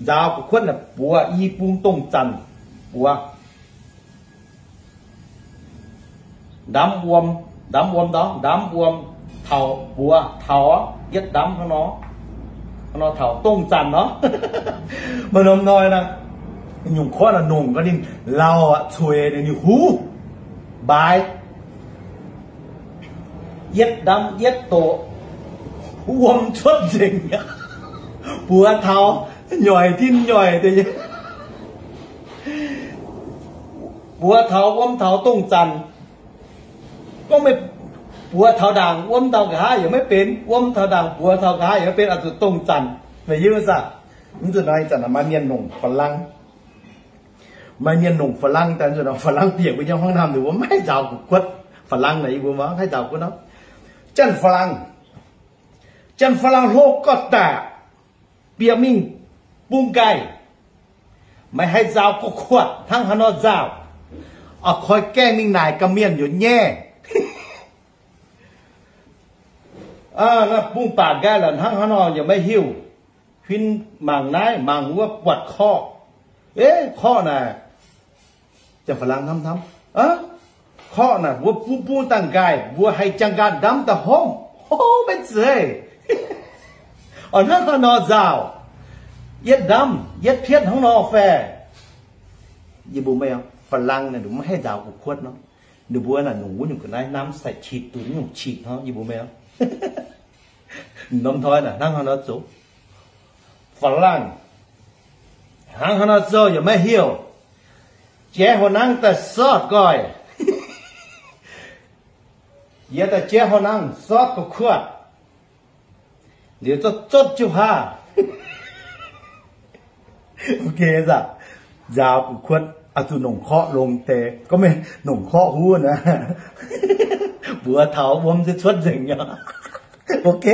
Nzaaux gu'kuotv naaic buoz i bung dongh zanc buoz. Ndamv wuom, ndamv wuom ndorm, ndamv wuom taux buoz taux, yietv ndamv hnangv nor, hnangv nor taux dongh zanc nor. Maaih norm hnoi naaic, nyungc korqv naaic nongc gaax ninh lauh aqv, cueix ninh, ninh huv mbaaix. Yietv ndamv yietv doqc, wuom cuotv nzengc. Buoz taux, nyoic tin nyoic deix nyei. Buoz taux wuom taux dongh zanc. Gorngv meih buoz taux ndaangc wuom taux nqa'haav yaac maiv benx, wuom taux ndaangc buoz taux nqa'haav yaac maiv benx, oix zuqc dongh zanc. Meih hiuv saah? Mv zuqc nor, ih zanc maaih mienh nongc fa'lang. Maaih mienh nongc fa'lang daaih, zuqc nor fa'lang bieqc mbuo nyei horngh naamh ninh mbuo maiv haih nzaaux gu'kuotv. Fa'lang naaic yie mbuo maiv haih nzaaux gu'kuotv nor. Janx fa'lang, janx fa'lang hlo gorqv-daac, bieqc mingh bung nqaih, maiv haih nzaaux gu'kuotv hnangv haaix nor nzaaux, oix koi gaengh mingh naaic ga'mienh yaac nyaiv. Bung baac nqaih la'hnangv hnangv nor yaac maiv hiuv. Huin mangc naaiv mangc wuov buatc korqv. Eix, korqv naaic, janx fa'lang hnamv hnamv, korqv naaic mbuo bun bun dangh nqaih mbuo haih jangx nqaatv ndamv daaih hopv, hov, maiv zeiz. Oix hnangv haaix nor nzaaux? Yietv ndamv yietv pietv hnangv nor fai? Yie mbuox meih, fa'lang naaic ninh maiv haih nzaaux gu'kuotv nor. Ninh mbuo naaic nungc wuov nyungc ga'naaiv namv sai qitc, dunx nyungc qitc hnangv. Yie mbuox meih, norm hnoi naaic hnangv haaix nor zoux? Fa'lang hnangv haaix nor zoux yaac maiv hiuv. Jaiv houx nangv daaih sortv nqoi. Yie daaih jaiv houx nangv sortv gu'kuotv. Liuz zorqv zotv jienv haav. Nzaaux gu'kuotv oix zuqc nongc korqv longx deix. Gorngv mingh nongc korqv huv naaic, mbuox taux wuom se cuotv nzengc nyei. Ok.